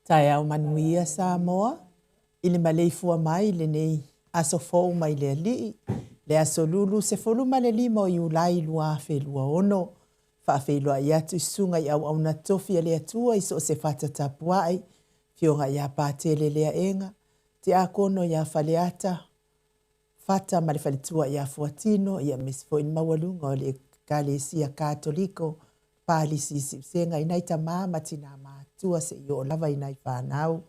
Taeao manuia Samoa i le maleifua mai i lenei aso fou mai le Alii, le aso Lulu 15 o Iulai 2026. Faafeiloai atu i susuga i auauna tofi a le Atua i so o se fata tapuai, Afioga ia Patele Leaega, Tiakono ia Faleata, Fata ma le faletua ia Fuatino, ia aemaise foi le maualuga o le Ekalesia Katoliko, Palisi i Siusega i nai tama ma tina matutua seia oo lava i nai fanau.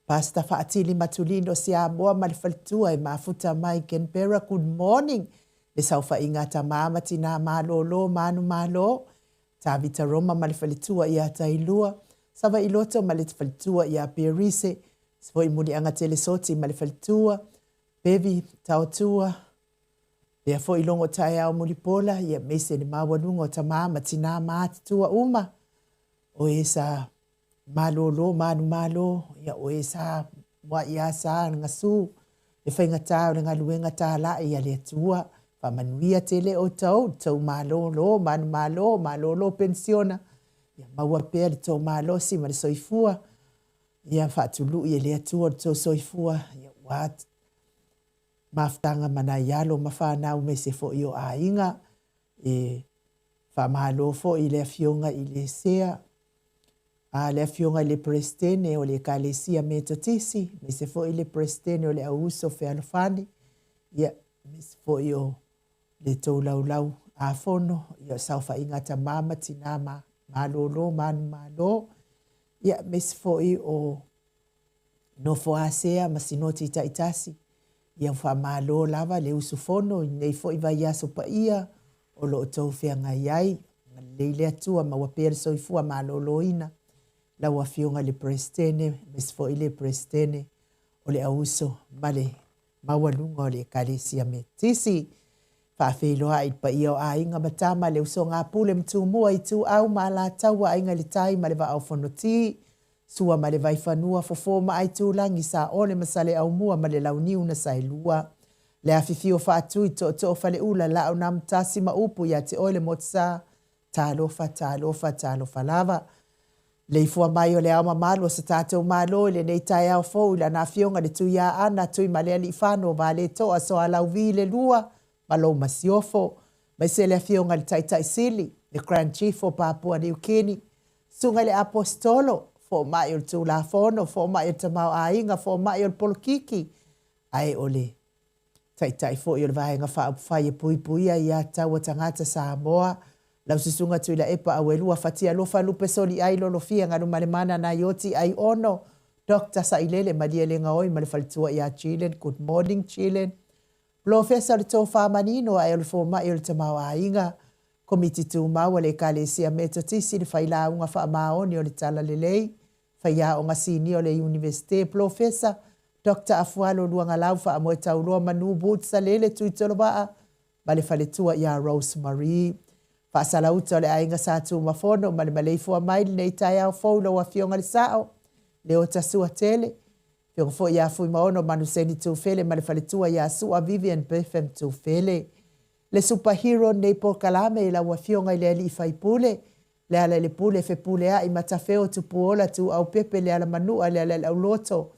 Pastor Faatili Matulino Siamoa ma le faletua e mafuta mai Canberra, good morning. Le saofaiga a tama ma tina malolo manumalo, Tavita Roma ma le faletua ia Tailua, Savaiiloto ma le faletua ia Perise, foi Muliaga Telesoti ma le faletua, Bevi Taotua, lea foi Logo Taeao Mulipola, ia aemaise le maualuga o tama ma tina matutua uma, o e sa malolo manumalo, ia o e sa muai asa le gasu, le faigata o le galuega talai a le Atua. Faamanuia tele outou, le tou malolo manumalo, malolo penisiona, ia maua pea le tou malosi ma le soifua, ia faatului e le Atua le tou soifua, ia ua mafutaga ma nai alo ma fanau aemaise foi o aiga. E faamalo foi i le Afioga i le Sea, a le Afioga i le Peresetene o le Ekalesia Metotisi, aemaise foi le Peresetene o le Au Uso Fealofani, ia, aemaise foi o le tou laulau a fono, ia, o saofaiga a tama ma tina ma malolo manumalo, ia, aemaise foi o nofo a sea ma sinoti taitasi. Ia faamalo lava le usufono i lenei foi vaiaso paia o lo o outou feagai ai. Agalelei le Atua, maua pea le soifua maloloina lau Afioga i le Peresetene, aemaise foi le Peresetene o le Auuso ma le maualuga o le Ekalesia Metotisi. Faafeiloai i le paia o aiga ma tama, le usoga a Pule ma Tumua, Ituau ma Alataua, Aiga i le Tai ma le Vaa o Fonoti, Sua ma le Vaifanua, Fofo ma Aitulagi, Saole ma Saleaaumua ma le Launiu na Saelua. Le afifio o Faatui, Tootoo o Faleula, Laau na Amotasi ma upu ia te oe le Motusa, Talofa, talofa, talofa lava. Le ifua mai o le Ao Mamalu o so tatou Malo i lenei taeao fou i Lana Afioga i le Tuiaana Tuimalealiifano Vaaletoa Soalauvi le Lua ma lou Masiofo, aemaise le Afioga i le Taitai Sili, le Grand Chief o Papua Niu Kini, Susuga i le Aposetolo, Fomai o le Tulafono, Fomai o le Tamaoaiga, Fomai o le Polokiki, ae o le Taitai foi o le Vaega Faaupufai e Puipuia ia Taua Tagata Samoa, lau Susuga Tuilaepa Auelua Fatialofa Lupe Soliai Lolofia Galumalemana Naioti Aiono Doctor Sailele Malielegaoi ma le faletua ia Jillian. Good morning Jillian. Polofesa o le Tofa Manino ae o le Fomai o le Tamaoaiga, Komiti Tumau a le Ekalesia Metotisi, le Failauga Faamaoni o le Talalelei, Faiaoga Sinia o le Iunivesite, Polofesa Doctor Afualo Luagalau Faamoetauloa Manu Boots Salele Tuitolovaa ma le faletua ia Rose Marie. Faasalauta o le Aiga Sa Tumafono ma le maleifua mai i lenei taeao fou i lau Afioga i le Sao, Leota Suatele, Afioga foi ia Fuimaono Manuseni Tufele ma le faletua ia Sua Vivian Betham Tufele. Le super hero lenei polokalame i lau Afioga i le Alii Faipule, Lealailepule Fepuleai Matafeo Tupuola Tuuaupepe Lealamanua Lealaiauloto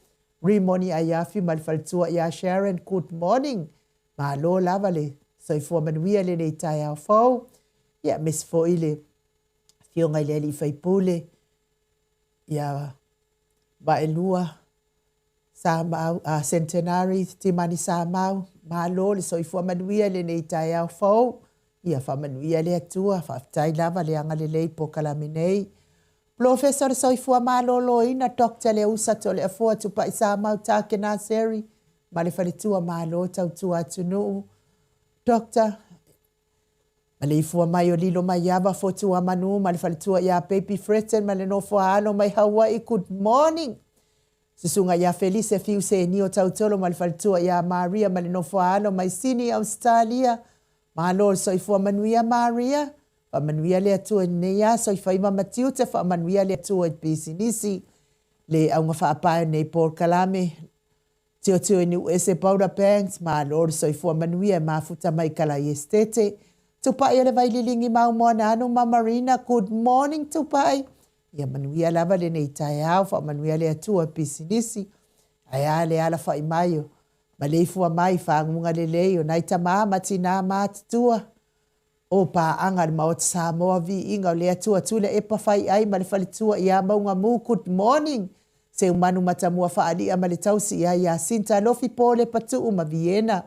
Rimoni Aiafi ma le faletua ia Sharon. Good morning. Malo lava le soifua manuia i lenei taeao fou. Ia, aemaise foi le Afioga i le Alii Faipule ia Vaelua Samau, Centenary Timani Samau, malo le soifua manuia i lenei taeao fou. Ia faamanuia le Atua, faafetai lava le agalelei i polokalame nei. Polofesa o le Soifua Maloloina Doctor Leusa Toleafoa Tupai Samau Takena Seri ma le faletua malo tautua atunuu. Doctor Maleifua mai o Lilo Maiava, Fotuamanu ma le faletua ia Baby Fretton ma le nofo a alo mai Hawaii. Good morning. Susuga ia Felise Fiu Senio Tautolo ma le faletua ia Maria ma le nofo a alo mai Sydney, Ausetalia. Malo le soifua manuia Maria. Faamanuia le Atua i lenei aso i faiva ma tiute, faamanuia le Atua i pisinisi, le auga faapae o lenei polokalame. Tilotilo i Niuese Boulder Banks, malo le soifua manuia e mafuta mai Kalai Esetete. Tupai o le Vaililigi Mau Moananu ma Marina, good morning Tupai. Ia manuia lava lenei taeao, faamanuia le Atua pisinisi, ae a le alafa'i mai o maleifua mai i faguga lelei o nai tamā ma tinā matutua o paaga a le Maota Samoa Viiga o le Atua Tuilaepa Faiai ma le Faletua ia Maugamu Good morning Seumanu Matamua Faali'a ma le tausi ia Iasinta Alofi Po Lepatuu ma Viena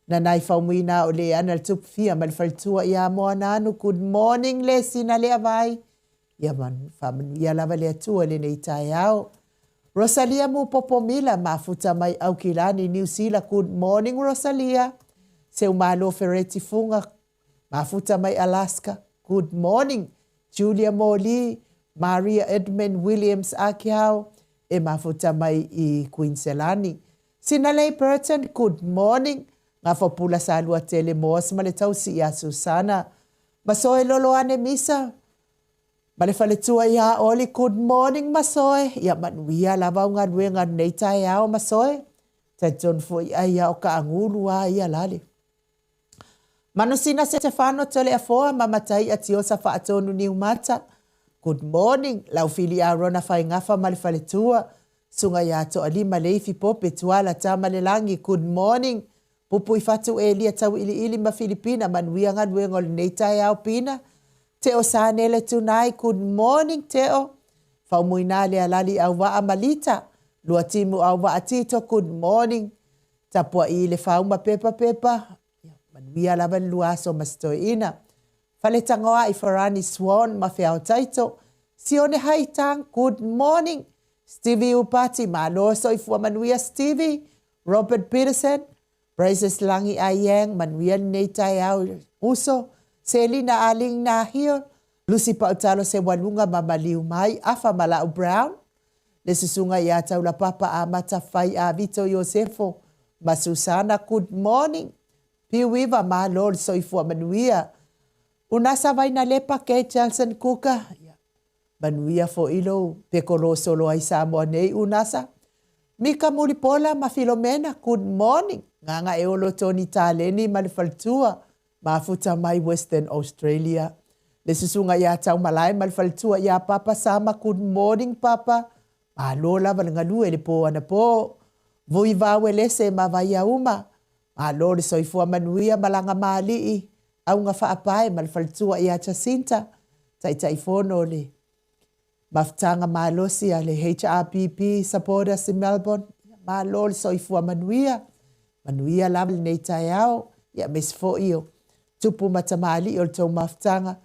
Nanai Faumuina o Leana le Tupufia ma le Faletua ia Moananu Good morning Lesina Leavai Ia faamanuia lava le Atua i lenei taeao. Rosalia Mupopo Mila mafuta mai Aukilani Niu Sila Good morning Rosalia Seumalo Fereti Fuga mafuta mai Alaska Good morning Julia Moli Maria Edmund Williams Akiao e mafuta mai i Queenselani Sinalei Burton Good morning Gafapula Saluatele Moas ma le tausi ia Susana Masoe Loloane Misa ma le faletua ia Oli Good morning Masoe ia manuia lava au galuega i lenei taeao Masoe talitonu foi ai ia o kaagulu a ia lale Manusina Setefano Toleafoa ma Mataia Tiosa Faatonu Niumata Good morning Laufili Arona Faingafa ma le faletua Susuga ia Toalima Leifi Pope Tuala Tamalelagi Good morning Pupuifatu Elia Tauiliili ma Filipina Manuia galuega o lenei taeao Pina Teo Sanele Tunai Good morning Teo Faumuina Lealali Auvaa ma Lita Luatimu Auvaa Tito Good morning Tapua'i le Fauma Pepa Pepa Manuia lava le lua aso ma se toeaina Faletagoa'i Farani Swan ma Feao Taito Sione Haitang Good morning Stevie Upati Malo soifua manuia Stevie Robert Peterson Praises Lagi Aiang Manuia lenei taeao uso Selina Aling Nahil Lucy Pautalo Sewaluga ma Maliu Mai Afa Malau Brown Le susuga ia Taulapapa Amata Fai a Vito Iosefo ma Susana Good morning Piuiva Malo le soifua manuia Unasa Vainalepa Kate Johnson Kuka Manuia foi lou pekolo solo ai Samoa nei Unasa Mika Mulipola ma Filomena Good morning Gagaeolo Tony Taleni ma le faletua Mafuta mai Western Australia Le susuga ia Taumalae ma le faletua ia Papa Sama Good morning Papa Malo lava le galue le po anapo Vui Vauelese ma Vaiauma Malo le soifua manuia malaga maalii Auga Faapae ma le faletua ia Jacinta Taitaifono o le Mafutaga malosi a le HRPP Supporters i Melbourne, ia malo le soifua manuia, manuia lava lenei taeao, ia aemaise foi o tupu ma tamalii o le tou mafutaga.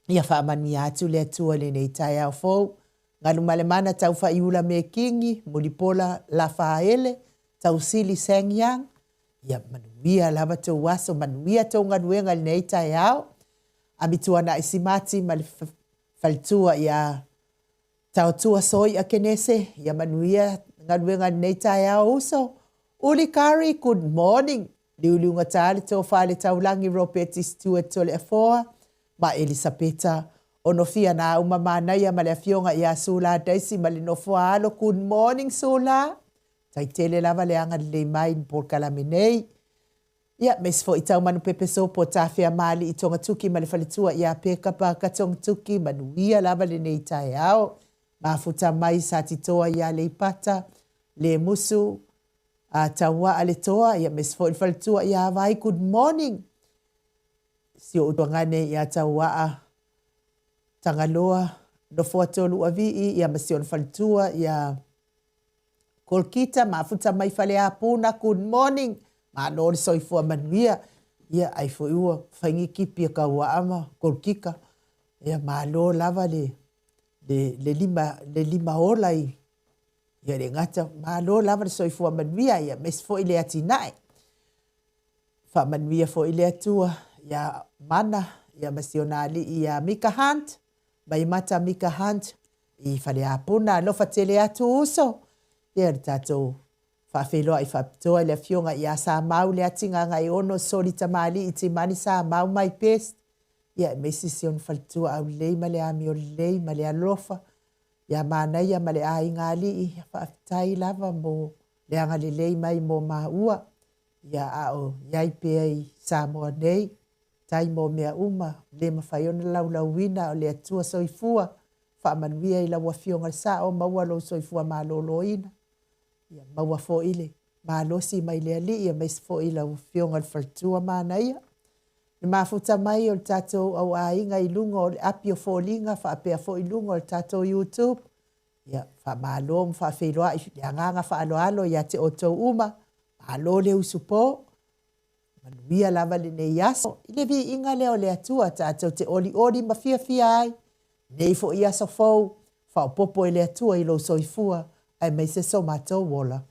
Ia faamanuia atu le Atua i lenei taeao fou. Galumalemana Taufaaiula Mekingi, Mulipola Lafaele, Tausili Sang Yang, ia manuia lava tou aso, manuia tou galuega i lenei taeao. Amituana'i Simati ma le faletua ia Taotua Soi'a Kenese, ia manuia galuega i lenei taeao uso. Uli Kari, good morning. Liuliugata le tofa i le taulagi Ropeti Stewart Toleafoa ma Elisapeta Onofia Naauma Manaia ma le afioga ia Sula Daisy ma le nofoa alo, good morning Sula. Tai tele lava le agalelei mai i le polokalame nei. Ia, me isi foi Taumanu Pepesopo, Tafea Maali'i Togatuki ma le faletua ia Peka Parker Togatuki, manuia lava lenei taeao. Mafuta mai Satitoa ia Aleipata, Lemusu, a Tauaa le Toa, ia me isi foi le faletua ia Vai, good morning. Si ou tuagane ia Tauaa Tagaloa, Nofoa Toluavii, ia ma si ona faletua ia Kolkita, mafuta mai Faleapuna, good morning, malo le soifua manuia. Ia, ai foi ua fai kipi a Kauaa ma Kolkika. Ia, malo lava le, le, le, lima, le lima ola i, ia le gata, malo lava le soifua manuia, ia mesi foi le atinae. Faamanuia foi le Atua ia Mana, ia ma si ona alii ia Mika Hunt, Maimata Mika Hunt i Faleapuna. Alofa tele atu uso. Ia le tatou faafeiloai faapitoa i le afioga ia Samau Leatigagaiono Soli Tamalii Timani Samau my best. Ia aemaise si ona faletua aulelei ma le amio lelei ma le alofa ia Manaia ma le aiga alii. Ia faafetai lava mo le agalelei mai mo maua. Ia a o i ai pea i Samoa nei. Faafetai mo mea uma, le mafai ona laulauina o le Atua Soifua, faamanuia i lau Afioga i le Sao, maua lou soifua maloloina, ia maua foi le malosi mai le Alii aemaise foi lau Afioga i le Faletua manaia. Le mafuta mai o le tatou auaiga i luga o le api o foliga faapea foi luga o le tatou YouTube, ia faamalo ma faafeiloai i le agaga faaaloalo ia te outou uma, malo le usupo. Manuia lava lenei aso i le viiga lea o le Atua tatou te olioli ma fiafia ai nei foi aso fou, faaopoopo e le Atua i lou soifua aemaise so matou ola.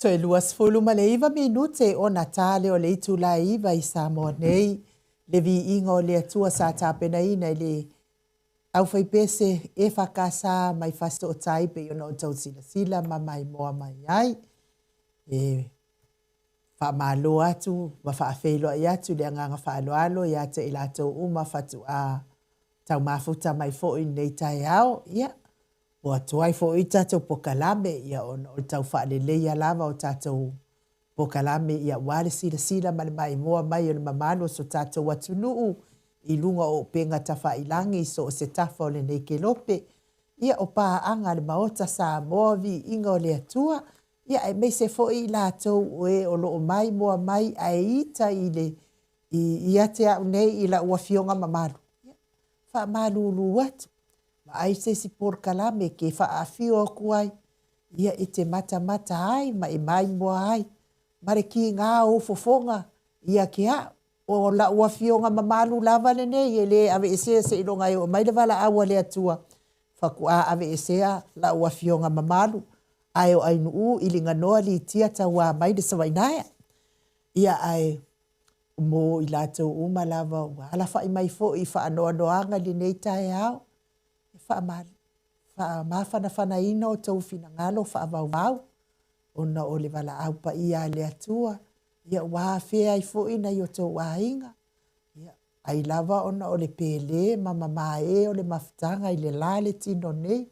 Toe 29 minute ona ta lea o le itula e 9 i Samoa nei, le viiga o le Atua sa tapenaina e le aufaipese EFKS mai Fasitootai pei ona outou silasila ma maimoa mai ai. E faamalo atu ma faafeiloai atu le agaga faaaloalo ia te i latou uma faatoa taumafuta mai foi i lenei taeao. Ia, ua tuai foi tatou polokalame, ia ona o le tau faaleleia lava o tatou polokalame, ia aua le silasila ma le maimoa mai o le mamalu o so tatou atunuu i luga o upega tafailagi i so o se tafa o lenei kelope. Ia, o paaga a le Maota Samoa, viiga o le Atua, ia aemaise foi i latou o e o lo o maimoa mai ae ita i le ia te au nei i lau afioga mamalu. Ia, faamalulu atu, vaai se isi polokalame ke faaafio atu ai, ia e te matamata ai ma e maimoa ai ma le kiga o ou fofoga ia ke a'u. O lau afioga mamalu lava lenei e le aveesea seiloga e oo mai le valaau a le Atua faatoa aveesea lau afioga mamalu, ae o Ainuu i Liganoa Litia tauā mai le Savainaea. Ia ae mo i latou uma lava ua alafai mai foi i faanoanoaga i lenei taeao, e faamafanafanaina outou finagalo faavauvau ona o le valaau paia a le Atua, ia ua afea ai foi nai o outou aiga, ia, ai lava ona o le pele ma mamae o le mafutaga i le la le tino nei,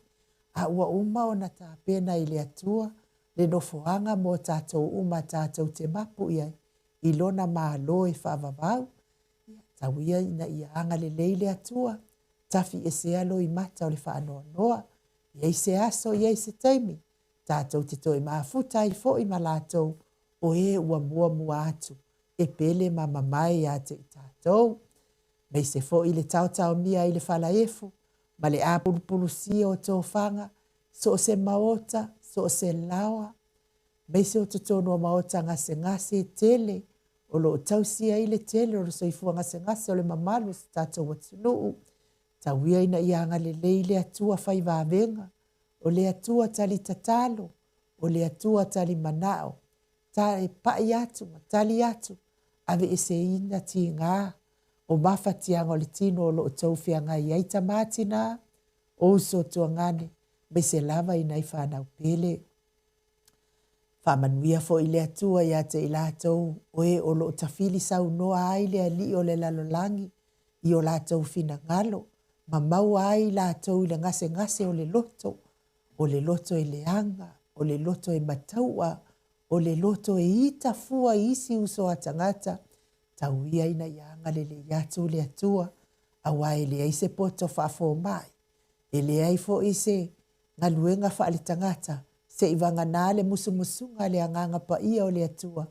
a ua uma ona tapena e le Atua. le nofoaga mo tatou uma tatou te mapu i ai i Lona Malo e faavavau. Ia, tau ia ina ia agalelei le Atua, tafiesea loimata o le faanoanoa, i ai se aso, i ai se taimi, tatou te toe mafuta ai foi ma latou o e ua muamua atu e pele ma mamae ia te i tatou. Aemaise foi le taotaomia i le falaefu ma le apulupulusia o tofaga, so o se maota, so o se laoa, aemaise o totonu o maota gasegase e tele o lo o tausia ai le tele o le soifua gasegase o le mamalu o si tatou atunuu. Tau ia ina ia agalelei le Atua fai vavega, o le Atua tali tatalo, o le Atua tali manao, ta e pai atu ma tali atu, aveeseina tiga o mafatiaga o le tino o lo o tou feagai ai tama tina, o uso tuagane, aemaise lava i nai fanau pele. Faamanuia foi le Atua ia te i latou o e o lo o tafili saunoa ai le alii o le lalolagi i o latou finagalo, ma maua ai i latou i le gasegase o le loto, o le loto e leaga, o le loto e mataua, o le loto e ita fua i isi uso a tagata, tau ia ina ia agalelei atu le Atua, aua e leai se poto faafomai, e leai foi se galuega faaletagata, seivagana le musumusuga a le Agaga Paia o le Atua,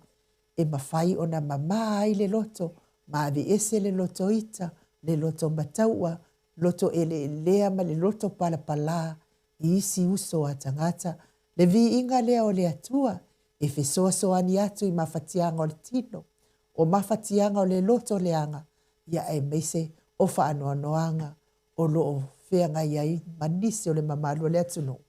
e mafai ona mamā ai le loto ma aveese le loto ita, le loto mataua, loto eleelea ma le loto palapalā i isi uso a tagata. Le viiga lea o le Atua e fesoasoani atu i mafatiaga o le tino, o mafatiaga o le loto leaga, ia aemaise o faanoanoaga o lo o feagai ai ma nisi o le mamalu o le atunuu.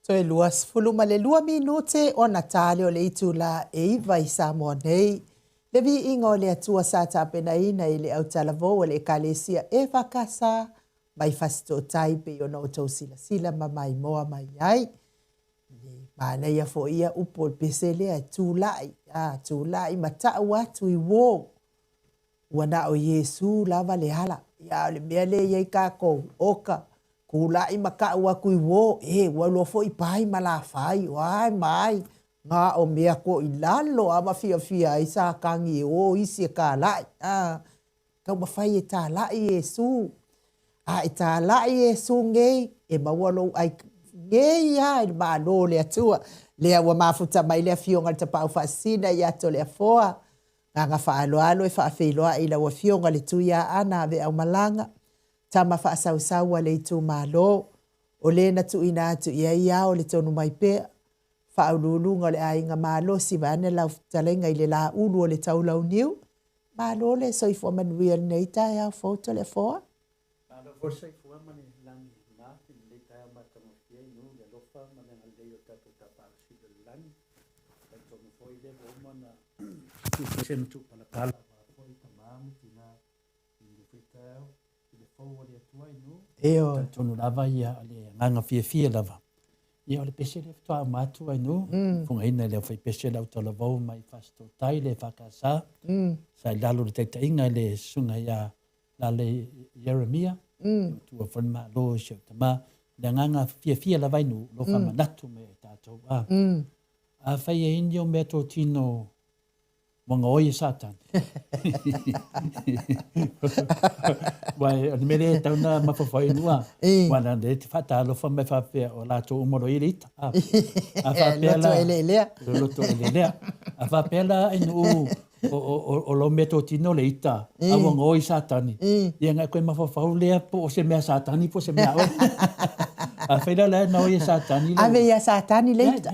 Toe 22 minute ona ta lea o le itulā e 9 i Samoa nei. Le viiga o le Atua sa tapenaina i le autalavou a le Ekalesia EFKS mai Fasitootai pei ona outou silasila ma maimoa mai ai. Le manaia foi ia upu o le pese lea, tulai, a, tulai ma ta'u atu i uō. Ua na o Iesū lava le ala. Ia, a o le mea lea e i ai kākou, oka, kulaʻi ma kaʻu aku i uō, e, ua iloa foi pai ma lafai, o ai ma ai, na o mea ko i lalo a ma fiafia ai Sākani e ō isi e kālaʻi. A, taumafai e tālaʻi Iesū. A e tālaʻi Iesū nei, e maua lou ʻai nei a i le Malo o le Atua. Lea ua mafuta mai le Afioga i le Tapaau Faasisina ia Toleafoa, Agaga faaaloalo e faafeiloai i lau Afioga le Tuiaana Aveaumalaga, tama faasausau a le itumalo, o le na tuuina atu i ai ao le tonu mai pea, faauluuluga o le aiga malosi vaeane lau fetalaiga i le lā ulu o le taulauniu. Malo le soifua manuia i lenei taeao fou Toleafoa. Malo foi le soifua ma le lagi ma i lenei taeao matagofie i nuu le alofa ma le agalelei o tatou Tapaau Sili o le Lagi. Talitonu foi lea ua uma ona tuuese ma tuupalapala aua foi tama ma tina i lenei foi taeao i le fou o le Atua i nuu. Ioe. Talitonu lava ia o le agaga fiafia lava. Ia o le pese lea faatoa uma atu ai nuu, fofogaina e le aufaipese le autalavou mai Fasitootai le EFKS, sa i lalo o le taitaiga i le susuga ia Lale Ieremia, matua foi le Malo i si ou tama. Le agaga fiafia lava i nuu, lo faamanatu mai ai tatou. A, afai e ini o mea totino ua gaoi e Satani. Ua e, o le mea lea e tau na mafaufau i nuu, ua na le te faatalofa mai faapea o latou uma loa i le ita. A, a faapea la, Loto eleelea. Loto eleelea. A faapea la i nuu, o lou meatotino le ita, a ua gaoi Satani, ia na e koe mafaufau lea po o se mea Satani po o se mea oe. Afai la la e gaoi e Satani le... Ave ia Satani le ita.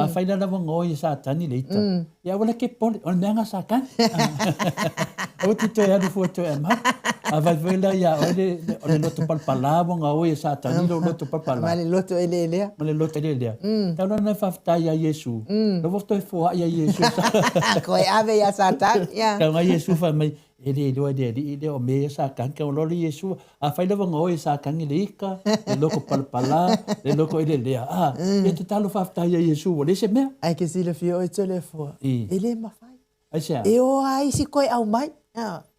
Afai la la ua gaoi e Satani le ita, ia aua la e te popole, o le mea na Satani. Aua te toe alu fua toe aumai. Afai foi la ia oe o le loto palapala ua gaoi e Satani lou loto palapala. Ma le loto eleelea. Ma le loto eleelea. Tau la na faafetai ia Iesu. La ua toe foai ia Iesu. Koe ave ia Satani. Ia. Tau ngai Iesu fai mai, e le iloa e le alii lea o mea ia Satani. Tau loa le Iesu, afai lava gaoi e Satani le ika, le loko palapala, le loko eleelea. Ah, ia tatalo faafetai ia Iesu ua leai se mea. Ae ke silafia oe Toleafoa, e le mafai. Aisea? E o a isi koe aumai.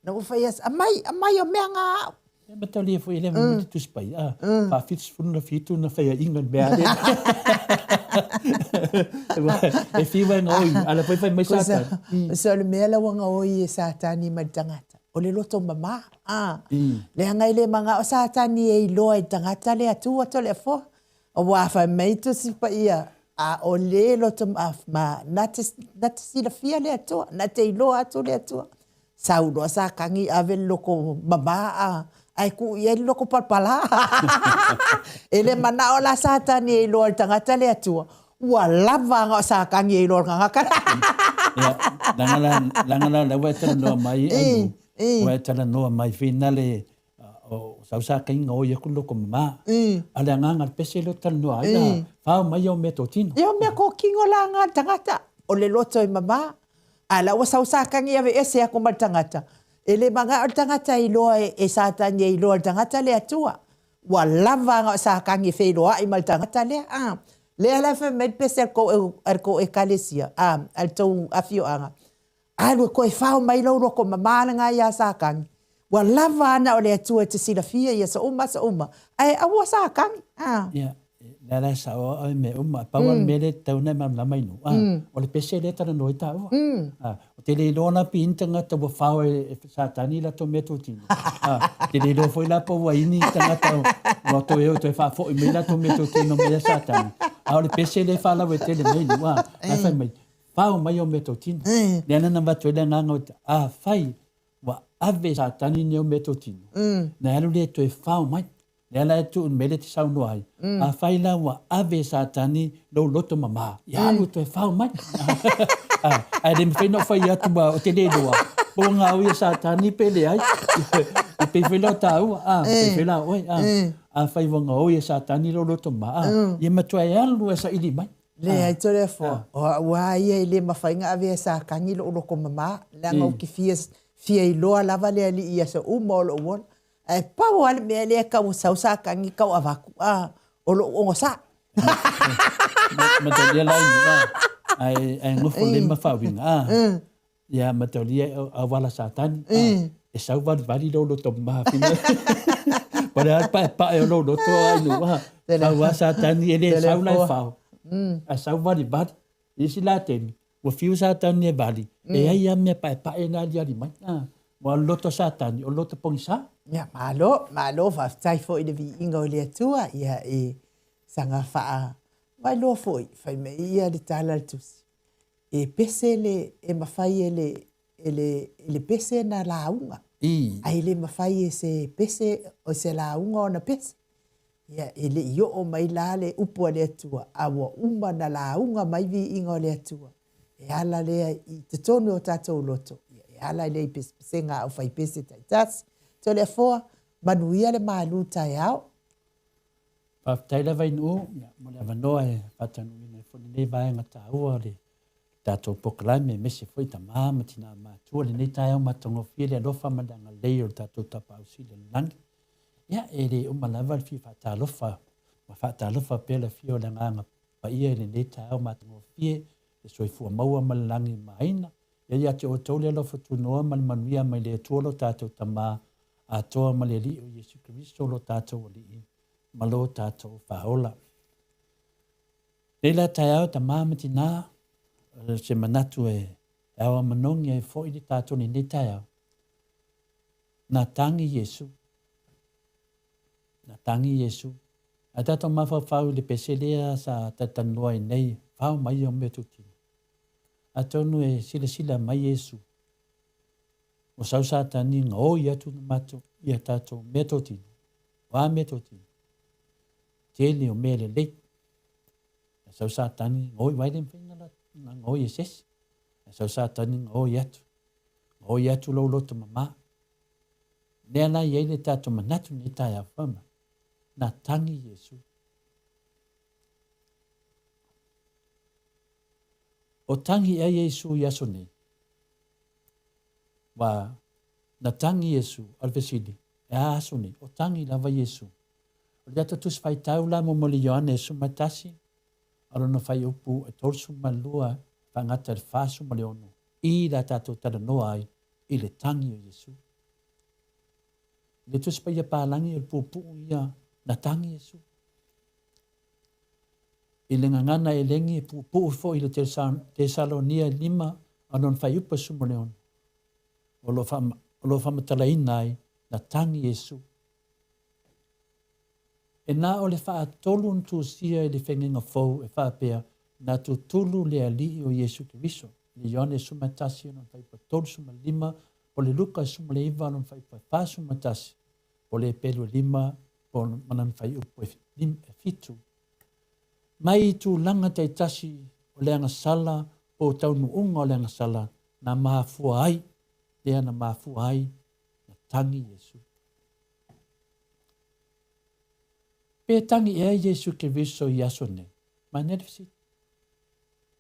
Na ua fai asa, amai, amai o mea nga au. E matalia foi le mm. te tusi pai. Ah, mm. fa 77 na whaia inga mea le. E whiwa e ngoi, ala foi fai mai Satan. So le mea la wanga oi e Satani ma le tangata. O le loto mama. Ah. Le anga i le manga o Satani e iloa i tangata le atua to le afoa. Aua fai mai Tusi Paia, ʻAʻole loto ma, na te, na te silafia le Atua, na te iloa atu le Atua. Sau loa Sākani ave le loko mamā a, ae kuʻu i ai le loko palapalā. E le manaʻo la Sātani e iloa i le tagata le Atua, ua lava ana o Sākani e iloa i le tagata. Ia, leaga la, leaga la lea ua e talanoa mai, ua e talanoa mai finale o sau sa kai gaoi aku loko mama. A le agaga le pese lea ou te talanoa ai la, fao mai au meatotino. Ia o meatotino la na a le tagata, o le loto e mama, a la ua sau Satani aveese aku ma le tagata, e le manao le tagata e iloa e Satani e iloa e le tagata le Atua. Ua lava ana o Satani e feiloai ma le tagata lea, a. Lea la e fai mai le pese a le tou Ekalesia, a, a le tou afioaga, Alu e koe fao mai lou loko mamā lena iā Sākani. Ua lava ana o le Atua e te silafia i aso uma aso uma, ae aua Sākani, a. Ia, lea la e sao au i mea uma, pau lava le mea lea e tatau ona e malamalama i nuu, a, o le pese lea e talanoa ai tāua. A, ou te le iloa la pe ini tagata ua fao e Sātani i latou meatotino, a, ou te le iloa foi la po ua ini tagata ua toe o e toe faafoi mai latou meatotino mai a Sātani. A o le pese lea e faalauaitele mai i nuu, a, la e fai mai, Pao mai au meatotino. Lea na avatu ai le agaga o te, afai ua ave e Satani nei au meatotino, na alu lea e toe fao mai. Lea la e tuu i le mea lea e te saunoa ai, afai la ua ave e Satani lou loto mama, ia alu e toe fao mai. Ae le mafai ona ou fai atu aua ou te le iloa po o gaoi e Satani pe leai. E pei foi la o taua, e pei foi la o oe. Afai ua gaoi e Satani lou loto mama, a, ia matua e alu e saili mai. Leai Toleafoa, o au lava ia e le mafai ona avea e Satani lou loto mama, leaga ou te fia, fia iloa lava le Alii i aso uma o lou ola. Ae pau lava le mea lea e tau sau Satani tau avatu, a, o lou onosai. Mataulia la ina, ae, ae nofo lema faauiga, a. Ia mataulia e auala Satani, a, e sauvalivali lou loto mama fai mai. Po o le a le paepae o lou loto ai nu, a, sau lava Satani e le sau la e fao, ae sauvalivali. I isi la taimi, ua fiu Satani e vali, e ai lava mea paepae na aliali mai. A, ua o le loto Satani, o le loto pogisa. Ia, malo, malo, faafetai foi i le viiga o le Atua, ia e saga faa vailoa foi, fai mai ia le tala a le Tusi, e pese le, e mafai e le, e le, e le pese na lauga. Ae le mafai e se pese, o se lauga ona pese. Ia, e le i oo mai la le upu a le Atua, a ua uma na lauga mai viiga o le Atua, e ala lea i totonu o tatou loto, ia, e ala lea i pesepesega a aufaipese taitasi. Toleafoa, manuia le malu taeao. Faafetai lava i Nuu mo le avanoa e faataunuuina ai foi lenei vaega taua o le tatou polokalame aemaise foi tama ma tina matua lenei taeao matagofie le alofa ma le agalelei o le tatou Tapaau Sili o le Lagi. Ia, e le uma lava le fia faatalofa ma faatalofa pea le afio o le Agaga Paia i lenei taeao matagofie, le soifua maua ma le lagi e maina. Ia ia te outou le alofa tunoa ma le manuia mai le Atua lo tatou Tama atoa ma le Alii o Iesu Keriso lo tatou Alii ma lo tatou Faaola. Nei la taeao tama ma tinā, se manatu e ao a manogi ai foi le tatou lenei taeao. Na tangi Iesu. Na tangi Iesu. Ae tatou mafaufau i le pese lea sa talatalanoa ai nei, fao mai o meatotino. Atonu e silasila mai Iesu, ua sau Satani gaoi atu na matou ia tatou meatotino. O a meatotino? Tele o mea lelei. Ae sau Satani gaoi, aua e le mafai ona gaoi e se isi. Ae sau Satani gaoi atu. Gaoi atu lou loto mama. Mea la i ai le tatou manatu nei taeao, fai mai, na tagi Iesu. O tagi ea Iesu i aso nei? Ua na tagi Iesu, o le fesili, e a aso nei? O tagi lava Iesu. O le tatou Tusi Faitau la mo le Ioane 11, a lona fuaiupu e 32 faagata i le 46, i la tatou talanoa ai i le tagi o Iesu. I le Tusi Paia Palagi o le puupuu ia na tagi Iesu. I le gagana elegi e puupuu foi i le Tesalonia 5 a lona fuaiupu e 16, o lo o lo faamatalaina ai na tagi Iesu. E na o le faatolu na tusia i le Feagaiga Fou e faapea, na tutulu le Alii o Iesu Keriso, i le Ioane 11 lona fuaiupu e 35, po le Luka 19 lona fuaiupu e 41, po le Epelu e 5 po ma lana fuaiupu e 7. Mai i tulaga taitasi o le agasala po o taunuuga o le agasala na mafua ai, lea na mafua ai na tagi Iesu. Pe tagi ea Iesu Keriso i aso nei? Manaia le fesili.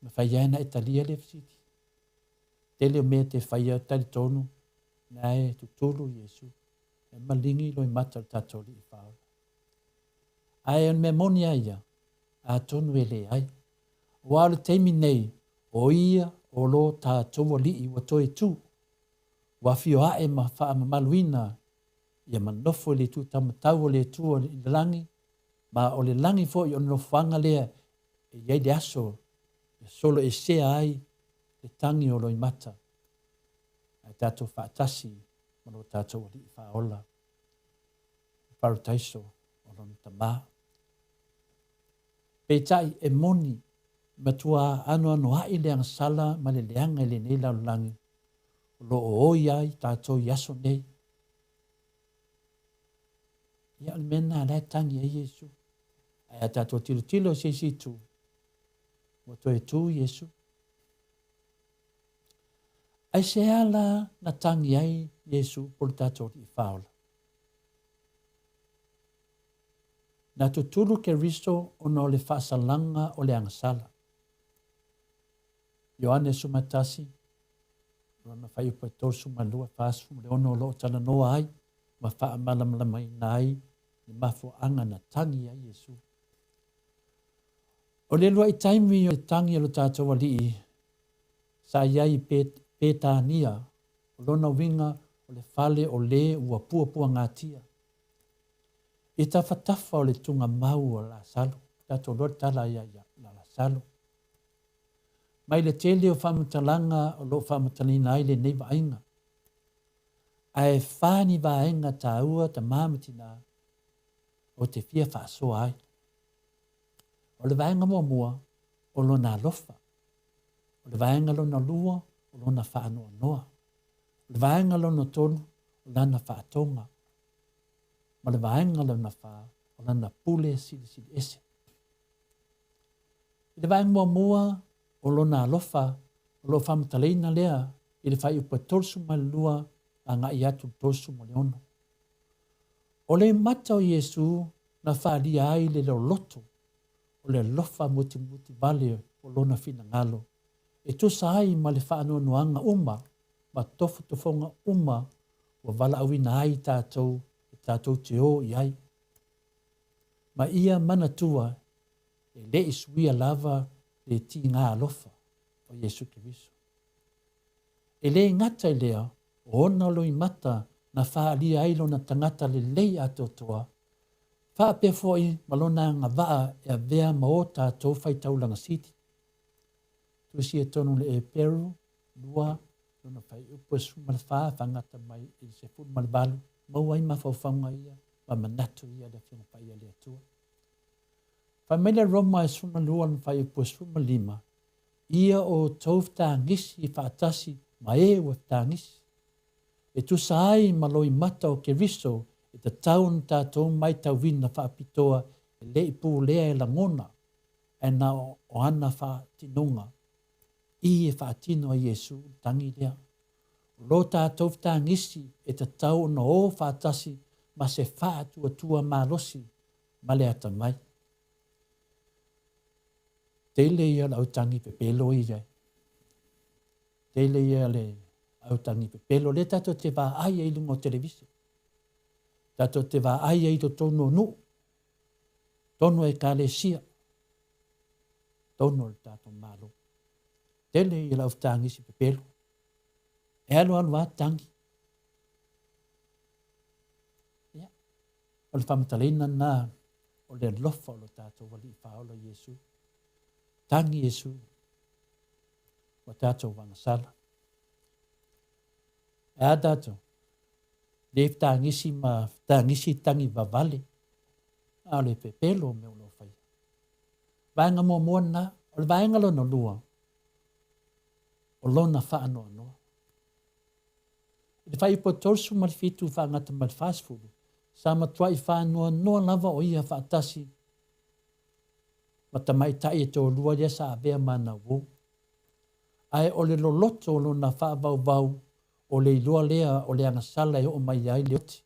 Mafai lava ona e talia lea fesili. Tele o mea te faia talitonu na e tutulu Iesu. E maligi loimata o le tatou Alii Faaola. Ae o le mea moni a ia, atonu e leai. Aua o le taimi nei, o ia o lo tatou Alii ua toe tu, ua afio ae ma faamamaluina ia ma nofo i le itu taumatau o le Atua i le lagi, ma o le lagi foi o le nofoaga lea e i ai le aso e soloesea ai le tagi o loimata, ae tatou faatasi ma lo tatou Alii Faaola i Parataiso o Lona Tama. Peitai, e moni, e matua anoanoai le agasala ma le leaga i lenei lalolagi o lo o oi ai tatou i aso nei. Ia, o le mea lena la e tagi ai Iesu. Ae a tatou tilotilo i se isi itu, ua toe tu Iesu. Aisea la na tagi ai Iesu po le tatou Alii Faaola? Na tutulu Keriso ona o le faasalaga o le agasala. Ioane 11, lona fuaiupu e 32, 46 o lo o talanoa ai ma faamalamalamaina ai le mafuaaga na tagi ai Iesu. O le uluai taimi o le tagi a lo tatou Alii sa i ai i Petania, o lona uiga o le fale o le ua puapuagatia. I tafatafa o le tugamau o Lasalo, tatou iloa le tala ia ia Lasalo. Mai le tele o faamatalaga o lo o faamatalaina ai lenei vaaiga. Ae fa ni vaega taua tama ma tina ou te fia faasoa ai. O le vaega muamua, o lona alofa. O le vaega lona lua, o lona faanoanoa. O le vaega lona tolu, o lana faatoga. Ma le vaega lona fa, o lana pule silisili ese. I le vaega muamua o lona alofa, o lo o faamatalaina lea i le fuaiupu e 32 agai atu i le 36. O le mata o Iesu na faaalia ai le loloto o le alofa mutimuti vale o lona finagalo e tusa ai ma le faanoanoaga uma ma tofotofoga uma ua valaauina ai tatou e tatou te o i ai. Ma ia manatua e le i suia lava le tiga alofa o Iesu Keriso. E le gata i lea, o ona loimata na faaalia ai lona tagata lelei atoatoa, faapea foi ma lona agavaa e avea ma o tatou faitaulaga sili. Tusia tonu le Eperu 2, lona fuaiupu e 14 faagata mai i le 18, maua ai mafaufauga ia ma manatu ia le Afioga Paia a le Atua. Fai mai le Roma e 12 lona fuaiupu e 15, Ia outou fetagisi faatasi ma e ua fetagisi, e tusa ai ma loimata o Keriso e tatau ona tatou maitauina faapitoa e le i pulea e lagona, ae na o ana faatinoga i e faatino ai Iesu i le tagi lea. O lo tatou fetagisi e tatau ona o faatasi ma se faatuatua malosi ma le atamai. Tele ia o le autagi pepelo ia. Tele ia le autagi pepelo. Lea tatou te vaai ai i luga o televise. Tatou te vaai ai i totonu o nuu. Totonu o ekalesia. Totonu o le tatou Malo. Tele ia le aufetagisi pepelo. E alualu lava tagi. Ia, o le faamatalaina lena o le alofa o lo tatou Alii Faaola Iesu. Tagi Iesu, ua tatou agasala. E a tatou? Le fetagisi ma fetagisi tagi vavale, a o le pepelo o mea o lo o faia. Vaega muamua lena, o le vaega lona lua, o lona faanoanoa. I le fuaiupu e 37 faagata ma le 40, sa matuai faanoanoa lava o ia faatasi ma tamaitai e toalua ia sa avea ma ana uō. Ae o le loloto o lona faavauvau o le iloa lea o le agasala e oo mai ai le oti.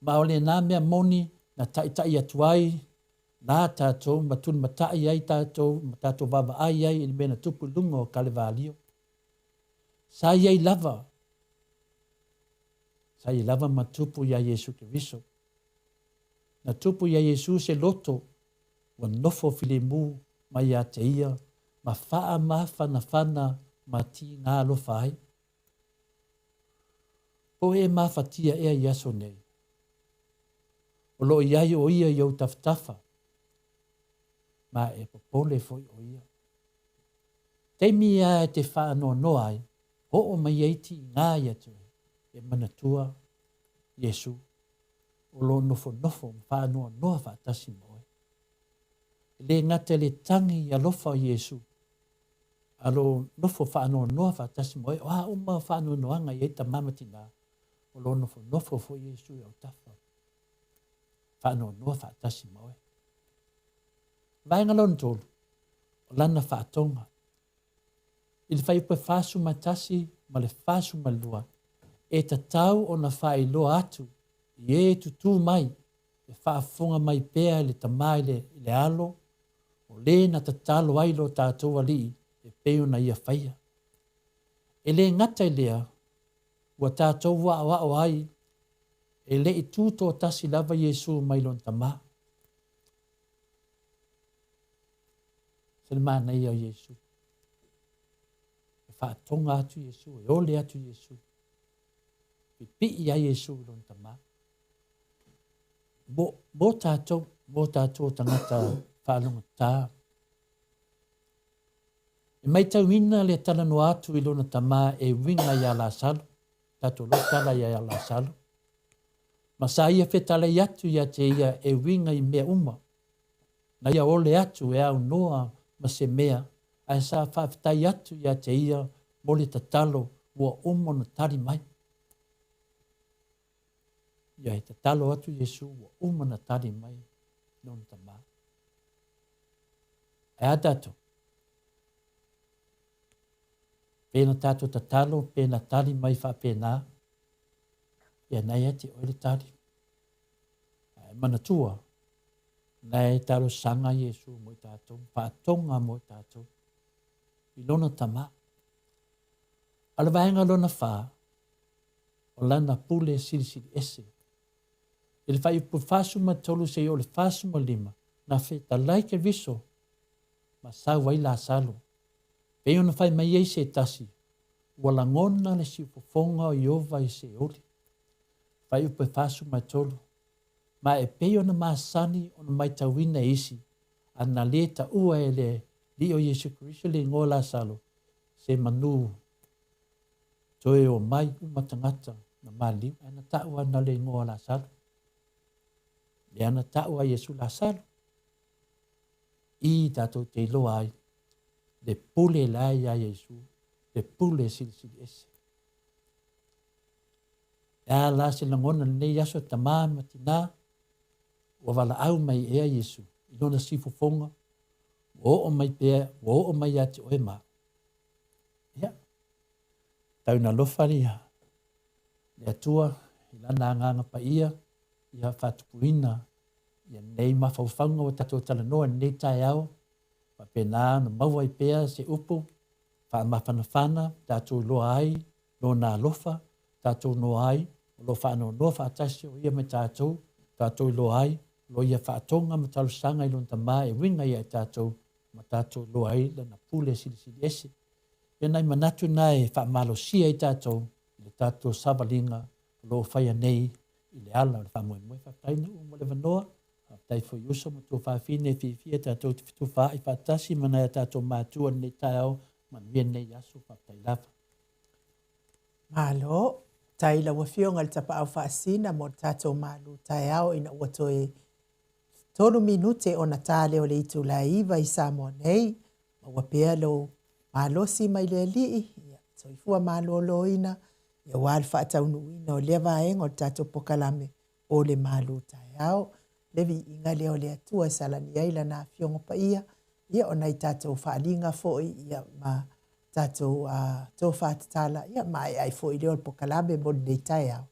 Ma o lena mea moni na taitai atu ai la tatou ma tulimatai ai tatou ma tatou vaavaai ai i le mea na tupu i luga o Kalevalio. Sa i ai lava, sa i ai lava ma tupu iā Iesu Keriso. Na tupu iā Iesu se loto ua nofo filemu mai ia te ia ma faamafanafana ma tigā alofa ai. Po o e mafatia ea i aso nei? O lo o i ai o ia i ou tafatafa, ma e popole foi o ia. Taimi ia e te faanoanoa ai, oo mai ai tigā ia te oe, e manatua Iesu, o lo o nofonofo ma faanoanoa faatasi ma oe. E le gata i le tagi alofa o Iesu, a lo o nofo faanoanoa faatasi ma oe, o a uma faanoanoaga i ai tama ma tina, o lo o nofonofo foi Iesu i autafa, faanoanoa faatasi ma oe. Vaega lona tolu, o lana faatoga. I le fuaiupu e 41 ma le 42, e tatau ona faailoa atu i e tutū mai. le faafofoga mai pea e le Tama i le, i le Alo, o lē na tatalo ai lo tatou Alii e pei ona Ia faia. E lē gata i lea, ua tatou aoao ai e le i tu toatasi lava Iesu mai Lona Tama. Se le manaia o Iesu. E faatoga atu Iesu, e ole atu Iesu. Pipii ai Iesu i Lona Tama. Mo, mo tatou, mo tatou tagata faalogotā. E maitauina le talanoa atu i lona tama e uiga iā Lasalo, tatou loa tala iā Lasalo. Ma sa ia fetalai atu ia te ia e uiga i mea uma. Na ia ole atu e aunoa ma se mea, ae sa faafetai atu ia te ia mo le tatalo ua uma ona tali mai. Ia e tatalo atu Iesu ua uma ona tali mai lona tama. Ae a tatou? Pena tatou tatalo, pena tali mai faapena, ia na ia te oe le tali. Ae manatua, na e talosaga Iesu mo i tatou, faatoga mo i tatou, i lona tama. A o le vaega lona whā, o lana pule silisili ese. I le fuaiupu 43 seia oo i le 45, na fetalai Keriso ma sau ai Lasalo. Pei ona fai mai ai se tasi, ua lagona le siufofoga o Ieova i Seoli. Fuaiupu 43, Ma e pei ona masani ona maitauina e isi, a na lē taua e le Alii o Iesu Keriso le igoa o Lasalo, se manu toe o mai uma tagata na maliliu, ae na taua na le igoa o Lasalo. Lea na taua Iesu Lasalo. I tatou te iloa ai le pule la ia Iesu, le pule silisili ese. E a la se lagona lenei aso tamā ma tinā, ua valaau mai ea Iesu i lona siufofoga, ua oo mai pea, ua oo mai ia te oe ma au. Ia, tau ina alofa ia le Atua i Lana Agaga Paia ia faatupuina ia nei mafaufauga ua tatou talanoa i lenei taeao, faapena ona maua ai pea se upu faamafanafana tatou iloa ai Lona alofa, tatou noa ai, o lo o faanoanoa faatasi o Ia me tatou, tatou iloa ai, o lo o Ia faatoga ma talosaga i Lona Tama e uiga ia i tatou, ma tatou iloa ai Lana pule silisili ese. Ia nai manatu na e faamalosia ai tatou i le tatou savaliga o lo o faia nei i le ala o le faamoemoe. Faafetai Nuu mo le avanoa, faafetai foi i uso ma tuafafine e fiafia tatou te fetufaai faatasi ma nai a tatou matua i lenei taeao, manuia lenei aso, faafetai lava. Malo. Tai i lau Afioga i le Tapaau Faasina mo le tatou malu taeao ina ua toe 3 minute ona ta lea o le itula e 9 i Samoa nei. Maua pea lou malosi mai le Alii, ia, soifua malōlōina, ia aua le faataunuuina o lea vaega o le tatou pokalame o le malu taeao. Le viiga lea o le Atua e salani ai Lana Afioga Paia, ia o nai tatou faaaliga foi, ia, ma tatou tofa tatala, ia maea ai foi lea o le pokalame mo lenei taeao.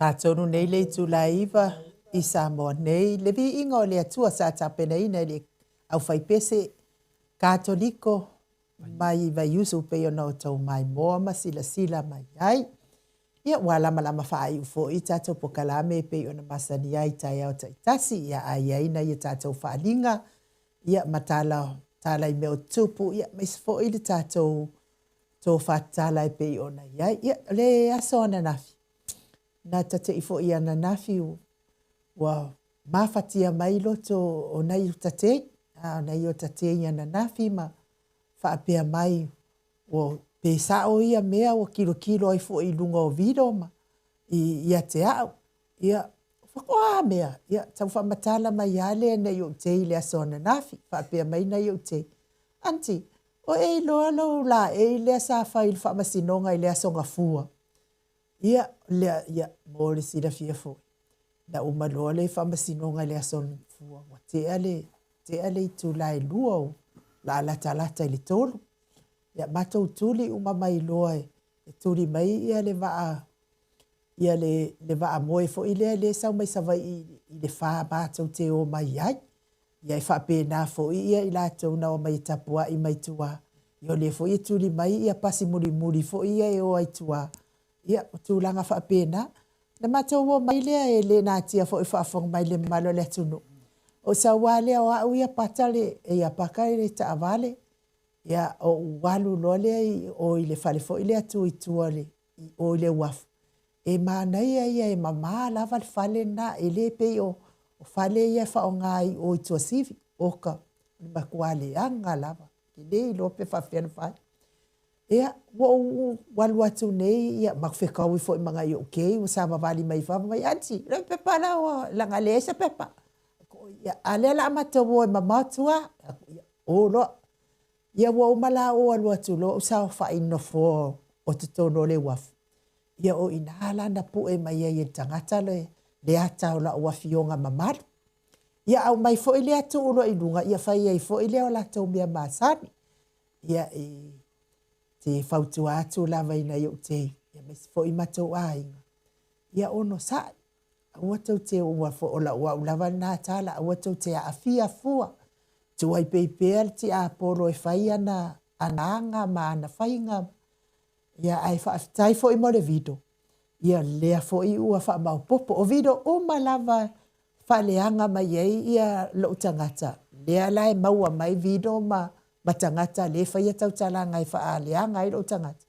Tatonu nei le itula e 9 i Samoa nei, le viiga o le Atua sa tapenaina e le aufaipese Katoliko mai Vaiusu pei ona outou maimoa ma silasila mai ai. Ia, ua lamalama faaiu foi tatou pokalame e pei ona masani ai i taeao taitasi, ia a i ai nai a tatou faaaliga, ia ma tala, tala i mea o tutupu, ia aemaise foi le tatou tofa tatala e pei ona i ai. Ia, o le aso ananafi, na tate'i foi ananafi ua mafatia mai loto o nai o tatei, a o nai o tatei ananafi ma faapea mai ua pe sa'o ia mea ua kilokilo ai foi i luga o video ma ia te a'u. Ia, faatoa mea, ia tau faamatala mai lava lea nai ou tei i le aso ananafi. Faapea mai nai ou tei, Aunty, o e iloa lou laei lea sa fai i le faamasinoga i le Aso Gafua? Ia, lea, ia, mo le silafia foi, na uma loa le faamasinoga i le Aso Gafua, ua tea le, tea le itula e 2 o le a latalata i le 3. Ia, matou tuli uma mai loa e, e tuli mai ia le vaa, ia le, le vaa moe foi lea lea e sau mai Savaii i le 4 matou te o mai ai. Ia e faapena foi ia i latou na omai e tapuai mai tua, ia o lea foi e tuli mai ia pasi mulimuli foi ia e o ai tua. Ia, o tulaga faapena. Na matou omai lea e le natia foi faafofoga mai le mamalu o le atunuu. O sau lava lea o au ia pata le, ia paka le taavale, ia ou alu loa lea i o i le fale foi lea tu i tua i o i le uafu. E manaia ia e mama lava le fale lena, e le pei o fale ia e faaaoga i o i Tuasivi. Oka, o le matua leaga lava, e le iloa pe faapefea ona fai. Ia, ua ou alu atu nei, ia, ma fetaui foi ma nai ou kei ua savavali mai fafo mai, Aunty, le pepa la ua, leaga e leai se pepa. Ia, a lea o le a matou o e mamao tua. Ia, o loa. Ia ua uma la ou alu atu loa ou saofai i le nofoa o totonu o le uafu. Ia o i ina la na pue mai ai e le tagata le, le ata o lau afioga mamalu. Ia aumai foi lea tuu loa i luga, ia fai ai foi lea o latou mea masani. Ia e te fautua atu lava i nai ou tei, aemaise foi matou aiga, ia onosai, aua tou te, ua o lau au lava lena tala, aua tou te aafia fua, tuai pei pea le tiapolo e fai ana, ana aga ma ana faiga. Ia, ae faafetai foi mo le video. Ia, lea foi ua faamaopopo. O video uma lava faaleaga mai ai ia lou tagata, lea la e maua mai video ma, ma tagata lea e faia tautalaga e faaleaga ai lou tagata,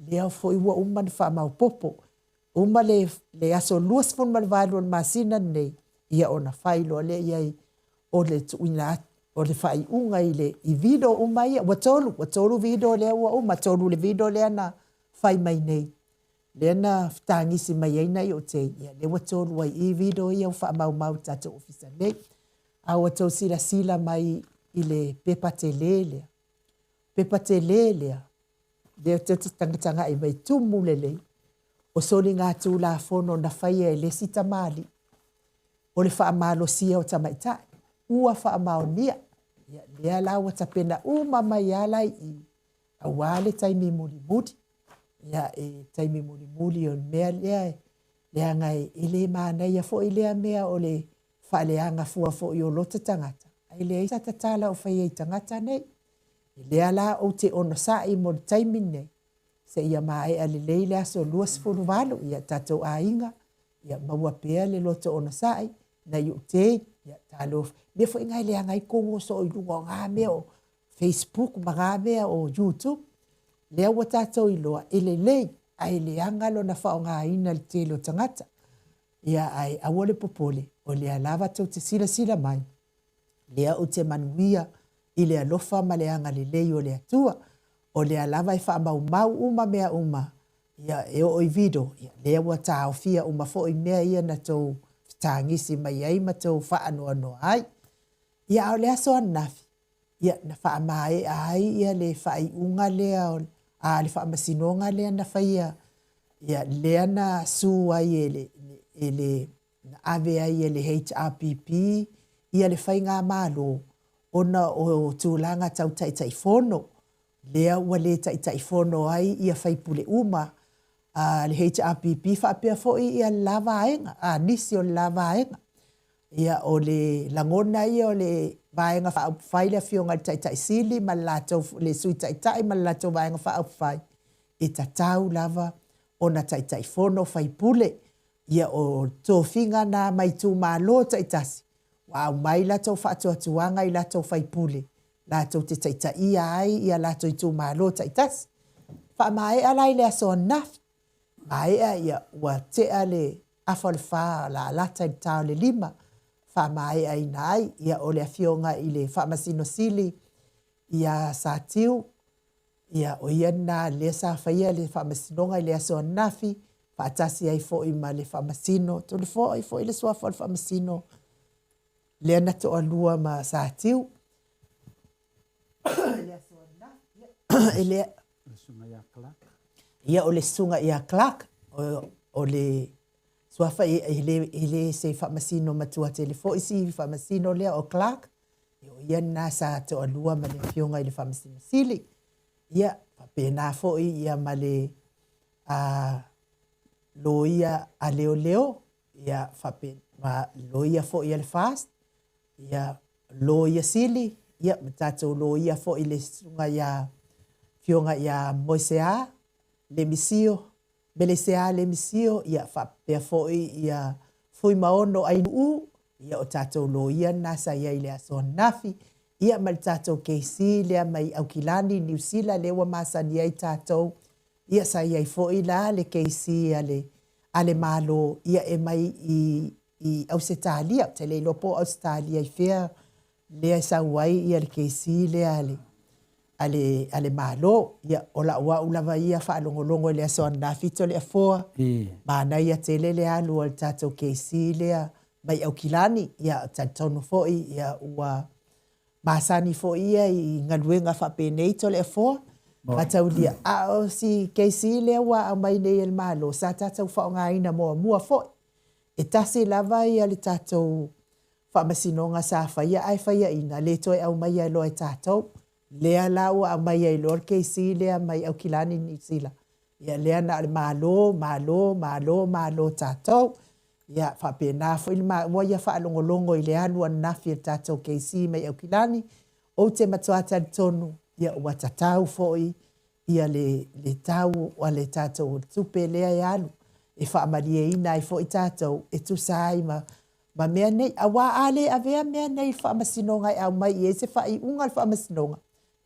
lea foi ua uma ona faamaopopo. Uma le, le aso 28 o le masina lenei, ia ona fai loa lea i ai o le tuuina atu, o le faaiuga i le i video uma ia. Ua tolu, ua tolu video lea ua uma, tolu le video lea na fai mai nei. Lea na fetagisi mai ai nai o tei, ia lea ua tolu ai i video ia ua faamaumau i tatou ofisa nei. A ua tou silasila mai i le pepa tele lea. Pepa tele lea, lea tou te tagatagai mai tumu lelei, o soligatulafono na faia e le isi tamalii, o le faamalosia o tamaitai, ua faamaonia. Ia, lea la ua tapena uma mai lava la i i, aua le taimi mulimuli. Ia, e taimi mulimuli o le mea lea, leaga e le manaia foi lea mea o le faaleaga fua foi o lota tagata, ae leai sa tatala o faia i tagata nei. Lea la ou te onosai mo le taimi lenei, seia maea lelei le aso 28, ia tatou aiga, ia maua pea le loto onosai, nai ou tei, ia talofa. Mea foi na e leaga ai kou oso i luga o ngā mea o Facebook ma ngā mea o YouTube. Lea ua tatou iloa, e lelei, ae leaga lona faaaogaina i le tele o tagata. Ia, ae aua le popole, o lea lava tou te silasila mai, lea ou te manuia i le alofa ma le agalelei o le Atua. O lea lava e faamaumau uma mea uma, ia, e oo i video, ia, lea ua taofia uma foi mea ia na tou fetagisi mai ai ma tou faanoanoa ai. Ia, a o le aso ananafi, ia, na faamaea ai ia le faaiuga lea o, a le faamasinoga lea na faia, ia, lea na sue ai e le, e le, na ave ai e le HRPP ia le faigamalo ona o tulaga tau Taitaifono, lea ua le Taitaifono ai ia faipule uma. a le HRPP faapea foi ia le la vaega, a nisi o le la vaega. Ia, o le lagona ia o le Vaega Faaupufai le Afioga i le Taitai Sili ma le latou, le Sui Taitai ma le latou Vaega Faaupufai, e tatau lava ona Taitaifono faipule. Ia, o tofiga na mai itumalo taitasi, ua aumai latou faatuatuaga i latou faipule, latou te taitaia ai ia latou itumalo taitasi. Faamaea la i le aso ananafi, maea ia ua tea le afa o le fa lalata i le ta o le 5, faamaeaina ai ia o le afioga i le Faamasino Sili ia Satiu, ia o ia lena lea sa faia le faamasinoga i le aso ananafi, faatasi ai foi ma le Faamasino, Toleafoa foi le suafa o le Faamasino lea na toalua ma Satiu i le aso ananafi. E lea ia o le susuga ia Clark, o le suafa e le se faamasino matua tele foi si faamasino lea o Clark, o ia lena sa toalua ma le afioga i le Faamasino Sili. Ia faapena foi ia ma le loia a leoleo, ia faapena ma loia foi a le FAST, ia loia sili, ia ma tatou loia foi le susuga ia afioga ia Moisea Lemisio, Melesea Lemisio, ia faapea foi ia Fuimaono Ainuu, ia o tatou loia na sa iai i le aso ananafi, ia ma le tatou KC lea mai Aukilani, Niu Sila, lea ua masani ai tatou, ia sa iai foi la le KC a le Malo, ia e mai i Ausetalia, ou te le iloa po o Ausetalia i fea lea e sau ai ia le KC lea a le Malo. Ia o lau au lava ia faalogologo i le aso ananafi Toleafoa, manaia tele le alu a le tatou KC lea mai Aukilani. Ia talitonu foi ia ua masani foi ia i galuega faapenei Toleafoa, mataulia, a o si KC lea ua aumai nei e le Malo, sa tatou faaaogaina muamua foi. E tasi lava ia le tatou faamasinoga sa faia ae faiaina, le toe aumaia loa e tatou. Lea la ua aumai ai loa le KC lea mai Aukilani, Niu Sila. Ia lea na o le Malo, Malo, Malo, Malo tatou. Ia faapena foi le maua ia faalogologo i le alu ananafi e le tatou KC mai Aukilani. Ou te matua talitonu, ia ua tatau foi ia le tau a le tatou tupe lea e alu, e faamalieina ai foi tatou e tusa ai ma mea nei. Aua a le avea mea nei i le faamasinoga e aumai i ai se faaiuga a le faamasinoga,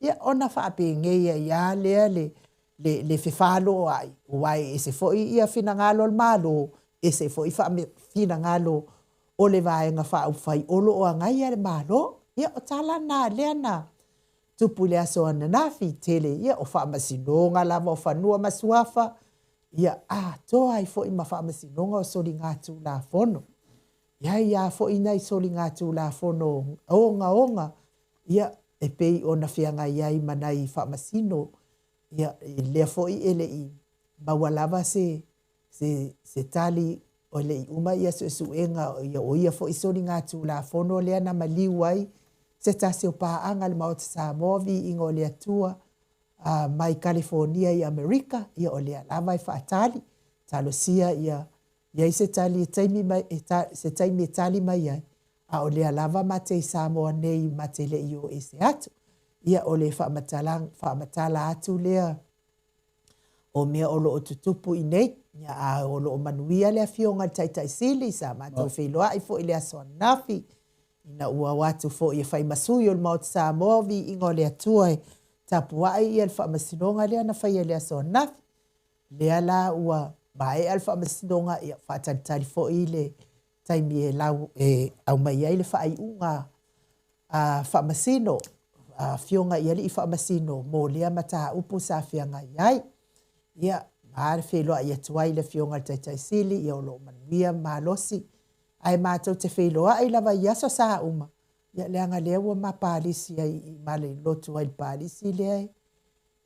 ia ona faapenei ai lava lea le fefaloai, aua e ese foi ia finagalo o le Malo, ese foi finagalo o le Vaega Faaupufai o lo o agaia le Malo. Ia o tala na lea na tupu i le aso ananafi, tele ia o faamasinoga lava o fanua ma suafa, ia atoa ai foi ma faamasinoga o soligatulafono. Ia ia foi nai soligatulafono ogaoga, ia e pei ona feagai ai ma nai faamasino, ia lea foi e le i maua lava se tali o le i uma ia suesuega o ia foi soligatulafono lea na maliu ai se tasi o paaga le Maota Samoa, viiga o le Atua, mai Kalifonia i Amerika, ia o lea lava e faatali, talosia ia iai se tali e taimi mai, se taimi e tali mai ai, a o lea lava mate i Samoa nei ma te le i o ese atu. Ia o le faamatala atu lea o mea o lo o tutupu i nei, ia a o lo o manuia le afioga i le Taitai Sili, sa matou feiloai foi i le aso ananafi, ina ua o atu foi e fai ma sui o le Maota Samoa, viiga o le Atua e tapuai ia le faamasinoga lea na faia i le aso ananafi. Lea la ua maea le faamasinoga, ia faatalitali foi le taimi e lau e aumai ai le faaiuga a faamasino, afioga i alii faamasino mo lea mataupu sa feagai ai. Ia, ma le feiloai atu ai le afioga i le Taitai Sili, ia o lo o manuia malosi. Ae matou te feiloai lava i aso sa uma, ia leaga lea ua ma palisi ai i ma le lotu ai le palisi lea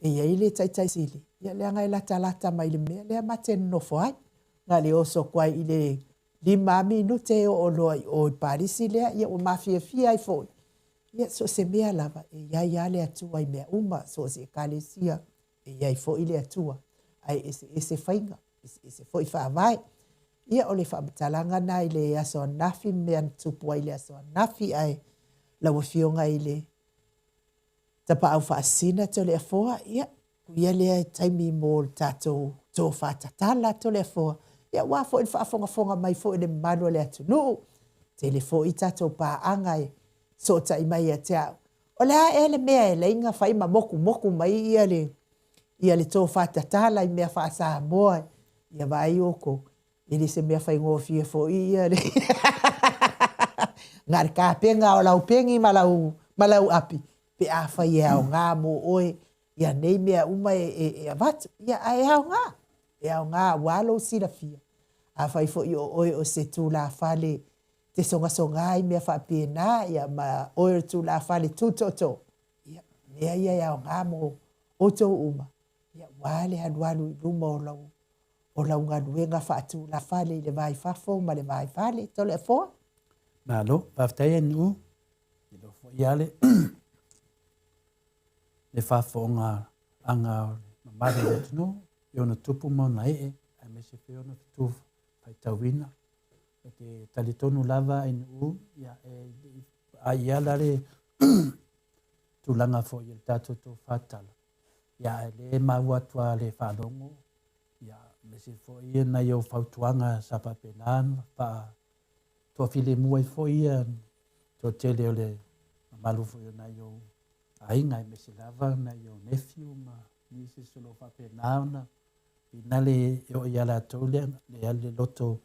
e iai le Taitai Sili, ia leaga e latalata mai le mea lea ma te nonofo ai. Na le oso atu ai i le 5 minute e oo loa i o i palisi lea, ia ua mafiafia ai foi. Ia so o se mea lava, e iai lava le Atua i mea uma, so o se ekalesia, e iai foi le Atua, ae eseese faiga. Eseese foi faavae. Ia, o le faamatalaga na i le aso ananafi ma mea na tupu ai i le aso ananafi, ae lau Afioga i le Tapaau Faasisina Toleafoa, ia, ia lea taimi mo le tatou tofa tatala Toleafoa, ia aua foi le faafogafoga mai foi le mamalu o le atunuu. Tele foi tatou paaga e sootai mai ia te au. O le a ea le mea e laina fai ma mokumoku mai ia le ia le tofa tatala i mea faa-Samoa, ia vaai outou, e le se mea faigofie foi ia le na le tapena o lau peni ma lau, ma lau api, pe afai e aoga mo oe ia nei mea uma e, e, e avatu. Ia, ae e aoga, e aoga aua lou silafia. Afai foi o oe o se tulafale te sogasoga i mea faapena, ia ma oe o le tulafale tutootoo, ia, mea ia e aoga mo outou uma, ia, aua le alualu i luma o lau, o lau galuega faatulafale i le va i fafo ma le va i fale. Toleafoa? Malo, faafetai e Nu'u, i lou foi lava le le faafofogaaga o le mamalu o le atunuu i ona tupu ma ona ee, aemaise foi ona fetu faitauina. Ou te talitonu lava i Nu'u, ia, e ai ia la le tulaga foi o le tatou tofa tala, ia, ae le maua atu lava le faalogo, ia, aemaise foi nai ou fautuaga sa faapena ona faa toafilemu ai foi ia toatele o le mamalu foi o nai ou aiga, aemaise lava nai ou nephew ma nieces o lo o faapena ona finale e oo ia latou le, le, le loto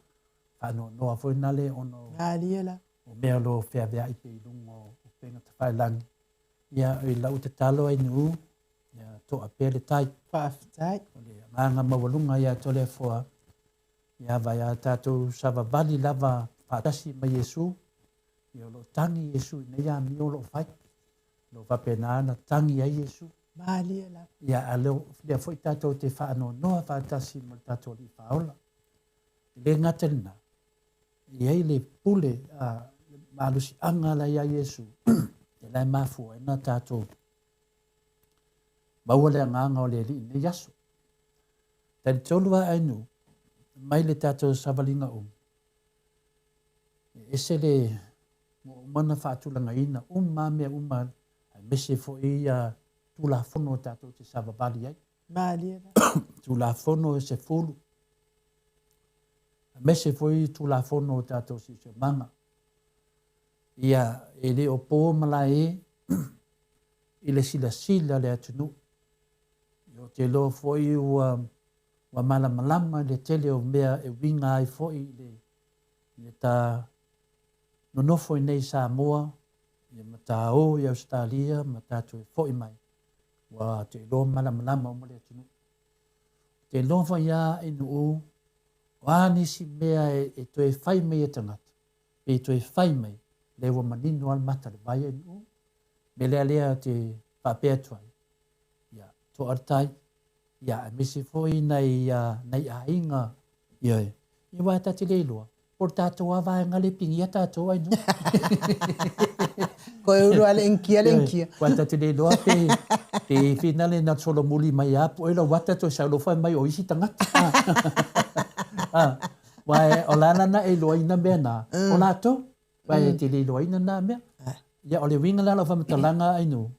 faanoanoa foi nale ona o, Malie la. o mea o lo o feaveai pea i luga o upega tafailagi. Ia, i lau tatalo ai Nu'u, ia to'a pea le tai. Faafetai. O le agaga maualuga ia Toleafoa, Ia vai a tatou savavali lava faatasi ma Iesu, ia o lo o tagi Iesu i nei amio o lo o fai. O lo o faapena ona tagi ai Iesu. Malie lava. Ia a leo, lea foi tatou te faanoanoa faatasi ma le tatou Alii Faaola. E le gata i lena, e i ai le pule, a, le malosiaga la ia Iesu, e la e mafua ai ona tatou maua le agaga o le Alii i lenei aso. Talitonu lava Ainu, mai le tatou savaliga uma, e ese le ua uma ona faatulagaina uma lava mea uma, aemaise foi ia Tulafono tatou te savavali ai. Malie la. Tulafono e 10, aemaise foi Tulafono o tatou siosiomaga. Ia, e le o po malae i le silasila a le atunuu. Ou te iloa foi ua ua malamalama i le tele o mea e uiga ai foi i le i le ta nonofo i nei i Samoa, ia ma ta o i Ausetalia ma tatou e foi mai, ua te iloa malamalama uma le atunuu. Ou te iloa foi a i Nu'u, o a nisi mea e, e toe fai mai e tagata, pe toe fai mai, lea ua manino a le mata o le vai ai Nu'u. Mea lea lea te faapea atu ai, ia, to'a le tai, ia, aemaise foi nai, nai aiga, ioe, ia aua ta te le iloa, po o le tatou lava vaega lea e pigia tatou ai nuu. Koe ulu a le inikia le inikia. Aua ta te le iloa pe, pe finale na solomuli mai a po o lau ata toe saulofa mai o isi tagata. Aua o la lana e iloaina mea na, o latou. Aua e te le iloaina na mea. Ia o le uiga la o lau faamatalaga Ainu,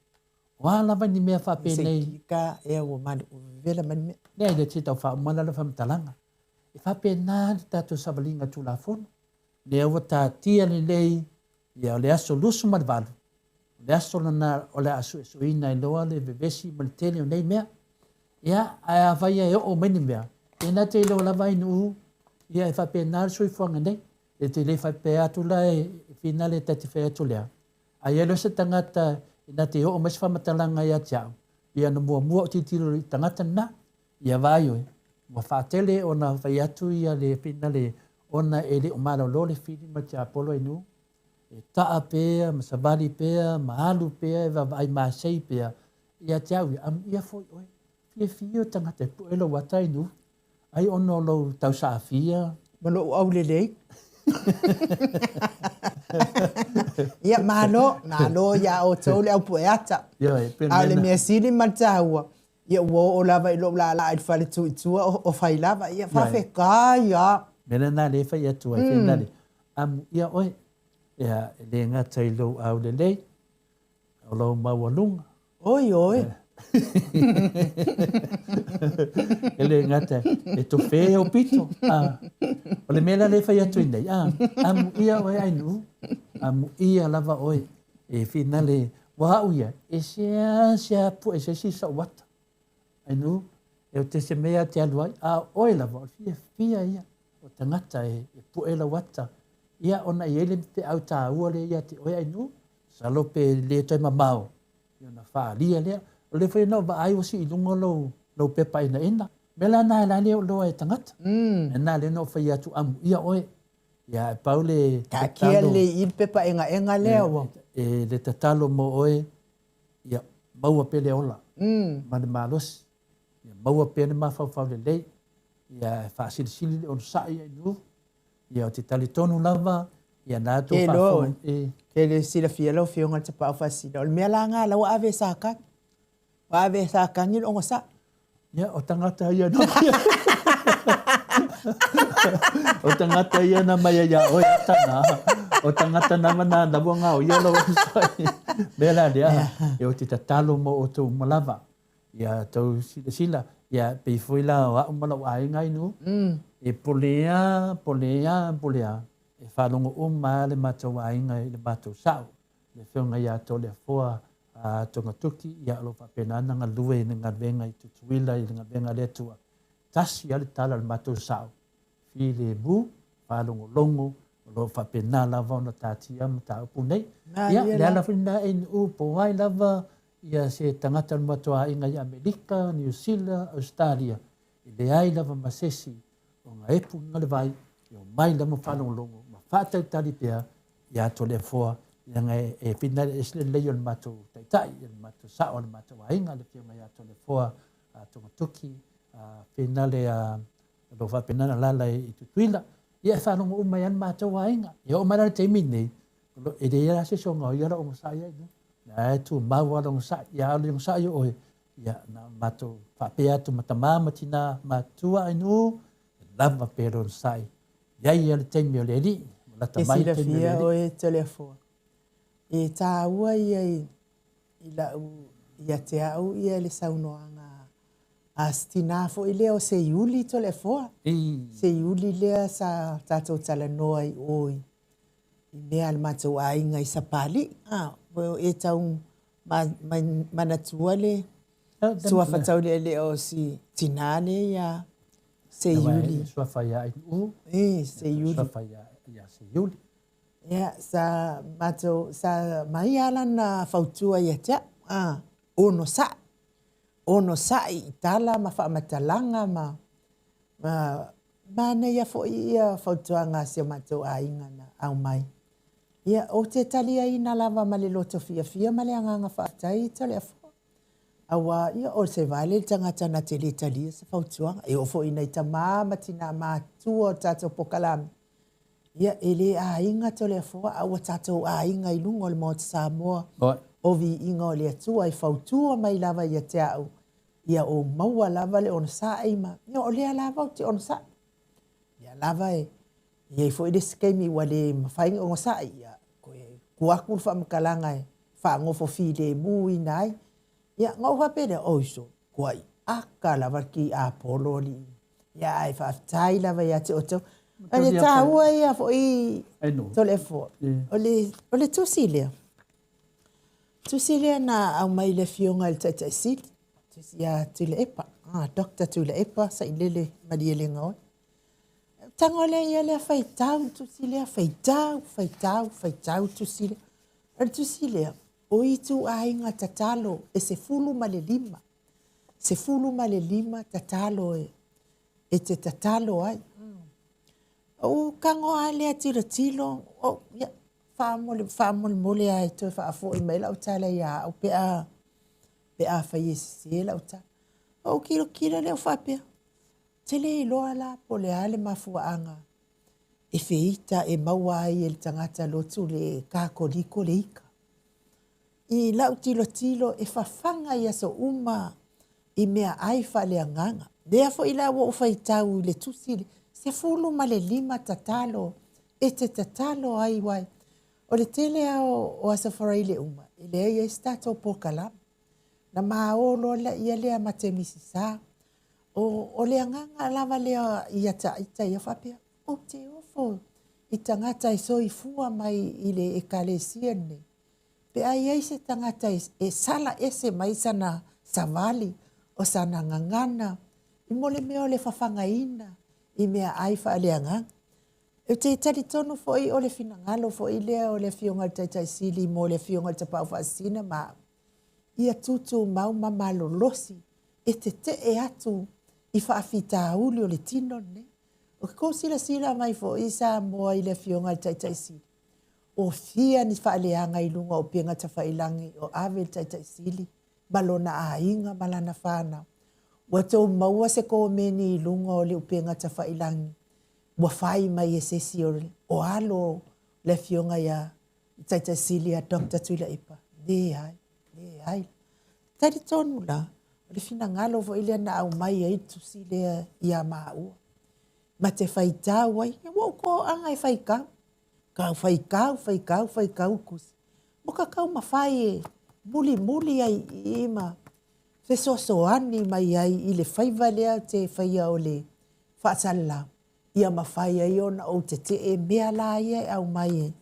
O a lava ni mea faapenei. Se kika ea ua malu ua vevela mai le mea. Leai, le se tau faauma la lau faamatalaga. E faapena le tatou savaliga Tulafono. Lea ua tatia lelei, ia o le aso 28, o le aso lena o le a suesueina ai loa le vevesi ma le tele o nei mea. Ia, ae afai e oo mai ni mea, ia na te iloa lava ai nuu, ia e faapena le soifuaga nei. E te le faapea atu la e finale ta te fai atu lea, A i ai loa se tagata ina te oo mai se faamatalaga ia te au, ia na muamua ou tilotilo i le tagata lena, ia vaai oe, ua faatele ona fai atu ia le finale ona e le o malolo le fili ma le tiapolo i nuu, e taa pea ma savali pea ma alu pea e vaavaai masei pea ia te au ia, amuia foi oe, fiafia o tagata e pue lou ata i nuu. Ai ona o lou tausaafia. Ma lou aulelei. Ia, malo, malo iā outou le au pueata. Ioe, A o le mea sili ma le taua, Ia ua oo lava i lou laalaa i le fale tu i tua o fai lava, ia faafetai lava. Mea lena lea e fai atu ai, finale, amuia oe, ia, e le gata i lou aulelei, o lou maualuga. Oi, oi. E le gata e tofe ou pito. A, o le mea la lea e fai atu ai nei, a, amuia oe Ainuu, amuia lava oe. E finale, ua au ia, e seasea pue se isi sou ata. Ainuu, e o te se mea te alu ai, a o oe lava, o le fiafia ia o tagata e pue lau ata. Ia, ona e i ai le feau taua lea ia te oe Ainuu, masalo pe le toe mamao, ia ona faaalia lea. O lea foi na ou vaai ua sii i luga lou, lou pepa enaena. Mea la na la le oo loa e tagata. Lena lea na ou fai atu amuia oe. Ia e pau le Taatia lelei i i le pepa egaega lea ua. E le tatalo mo oe, ia maua pea le ola ma le malosi. Ia maua pea le mafaufau lelei. Ia e faasilisili le onosai ia i nu. Ia ou te talitonu lava, ia na tou faafofoga. Ke le silafia lau Afioga i le Tapaau Faasisina, o le mea la lena la ua ave e Satani. Ua ave e Satani le ogasai. Ia, o tagata ia na O tagata ia na mai ai ia oe Atana. O tagata nama na na ua ngao ia lau onosai. Mea la lea, e ou te tatalo mo outou uma lava. Ia tou silasila, ia pei foi la o a'u ma lou aiga i nuu, e pole a, pole a, pole a, e faalogo uma a le matou aiga i le matou sa'o, le afioga ia Toleafoa a Togatoki, ia o lo o faapena ona galue i le galuega i Tutuila i le galuega a le Atua. Tasi a le tala a le matou sa'o, filemu, faalogologo, o lo o faapena lava ona taatia mataupu nei. Ia, le ala foi lena e nuu po o ai lava ia se tagata o le matuaaiga i Amerika, Niu Sila, Ausetalia, e leai lava ma se isi o gaepu i le vai, e omai lava ma faalogologo ma faatalitali pea ia Toleafoa, leaga e finagalo ese le lelei o le matou taitai, o le matou sao o le matou aiga, le afioga ia Toleafoa Togatoki, finale a o lo o faapena ona alaala i Tutuila, ia e faalogo uma ai lava le matou aiga. Ia oo mai la i le taimi lenei, e leai lava se isi o gaoia lau ogasai ai. Na e tumau lava le ogasai. Ia a o le ogasai o oe, ia na ona matou faapea atu ma tama ma tina matutua ai nuu, e lava pea le onosai. I ai lava le taimi o le Alii, ua lata mai le taimi o le Alii. E silafia oe Toleafoa, e taua ia i lau, ia te au ia le saunoaga a si tinā foi lea o Seiuli Toleafoa. Seiuli lea sa tatou talanoa i o i mea a le matou aiga i Sapalii. E tau manatua le suafa taulealea o si tinā lea ia Seiuli. Suafa ia Ainuu. Seiuli. Suafa ia Seiuli. Ia, sa matou, sa mai lava lana fautua ia te au, a, onosai, onosai i tala ma faamatalaga ma, ma manaia foi ia fautuaga a si o matou aiga na aumai. Ia, ou te taliaina lava ma le loto fiafia ma le agaga faafetai i Toleafoa. Aua, ia, o se vale le tagata na te le talia se fautuaga. E oo foi i nai tama ma tina matutua o le tatou pokalame, Ia, e le aiga Toleafoa, a ua tatou aiga i luga o le Maota Samoa, o viiga o le Atua e fautua mai lava ia te au, ia ou maua lava le onosai ma, ia o lea lava ou te onosai. O lea lava e i ai foi le isi taimi ua le mafai ona onosai, ia toe tuu atu le faamatalaga e faanofo filemu ina ai. Ia, ona ou faapea lea, oi sole, tuai aka lava le tiapolo alii. Ia, ae faafetai lava ia te outou. O le taua ia foi Toleafoa, o le tusi lea, tusi lea na aumai i le afioga i le Taitai Sili, tusi ia Tuilaepa, Doctor Tuilaepa Sailele Malielegaoi. Tago lea ia lea faitau le tusi lea, faitau, faitau, faitau le tusi lea. O le tusi lea, o ituaiga tatalo e 15, 15 tatalo e te tatalo ai. Ou tago lava lea tilotilo, ia, faamolemole lava e toe faafoi mai lau tala ia au pe a, pe afai e sese lau tala. Ou tilotilo lea ou faapea, ou te le iloa la po o le a le mafuaaga e feita e maua ai e le tagata lotu le Katoliko le ika. I lau tilotilo e fafaga i aso uma i meaai faaleagaga. Lea foi la ua ou faitau i le tusi le 15 tatalo e te tatalo ai wai. O le tele lava o Aso Faraile uma, e leai ai se tatou polokalame. Na ma o loa laia lea ma te Misisa. O le agaga lava lea ia ita ia faapea, ou te ofo i tagata e soifua mai i le ekalesia lenei. Pe a i ai se tagata e sala ese mai sana savali o sana gagana i mo le mea o le fafagaina i meaai faaleagaga. Ou te talitonu foi o le finagalo foi lea o le Afioga i le Taitai Sili mo le Afioga i le Tapaau Faasisina ma au, ia tutumau ma malolosi e tetee atu i faafitauli o le tino lenei. O ke kou silasila mai foi Samoa i le Afioga i le Taitai Sili, o fia ni faaleaga i luga o upega tafailagi o ave le Taitai Sili ma lona aiga ma lana fanau. Ua tou maua se komeni i luga o le upega tafailagi ua fai mai e se isi o alo o le Afioga ia Taitai Sili ia Doctor Tuilaepa. Leai, leai. Talitonu la, o le finagalo foi lea na aumai ai le tusi lea ia maua. Ma te faitau ai, ua ou toaga e faitau. Kau faitau, faitau, faitau tusi. Mo ka taumafai e mulimuli ai i i ma fesoasoani mai ai i le faiva lea te faia o le faasalalau, ia mafai ai ona ou tetee mea la ia e aumai e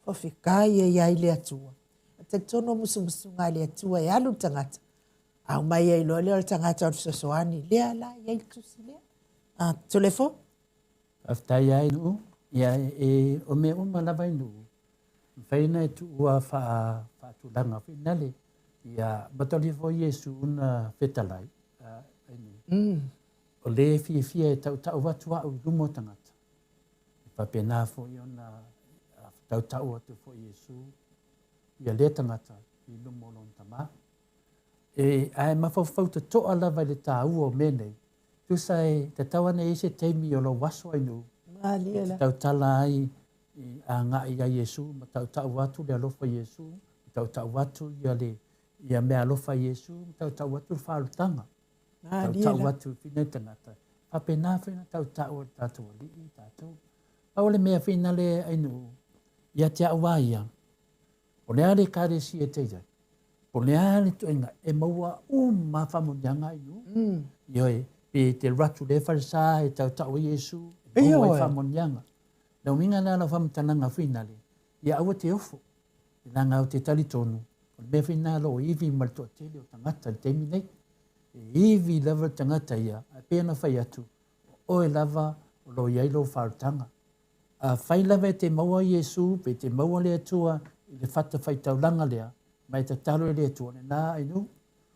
faafetai ai ai le Atua. E talitonu o musumusuga a le Atua e alu le tagata, aumai ai loa lea o le tagata o le fesoasoani, lea la e i ai le tusi lea. A, Toleafoa? Faafetai lava i Nuu. Ia, e, o mea uma lava i Nuu, mafai ona e tuua faatulaga foi nale. Ia, mataulia foi Iesu na fetalai, ai Nuu. O le fiafia e tautau atu au i luma o tagata. E faapena foi ona tautau atu foi Iesu ia lea tagata i luma o lona Tama. E, ae mafaufau totoa lava i le taua o mea nei, tusa e tatau ana i ai se taimi o lou aso ai nuu, e te tautala ai i agai ia Iesu ma tautau atu le alofa i Iesu, ma tautau atu ia le ia mea alofa i Iesu, ma tautau atu le faaolataga. Tautau atu i whina i tagata. Faapena foi ona tautau e le tatou Alii i tatou. Pau o le mea whina le ai nuu, ia te au a ia, o le a le ekalesia e te i ai, po o le a le ituaiga, e maua uma lava faamanuiaga ai nuu. Ioe, pe te alu atu i lea falesa e tautau ai Iesu, e maua ai faamanuiaga. Le uiga lena o lau faamatalaga finale, ia aua te ofo, leaga ou te talitonu, o le mea foi lena o lo o ivi ma le toatele o tagata i le taimi nei. E ivi lava le tagata ia, ae pei ona fai atu, o oe lava o lo o i ai lou faaolataga. Afai lava e te maua Iesu, pe te maua le Atua i le fatafaitaulaga lea, ma e tatalo i le Atua, lena ai nuu,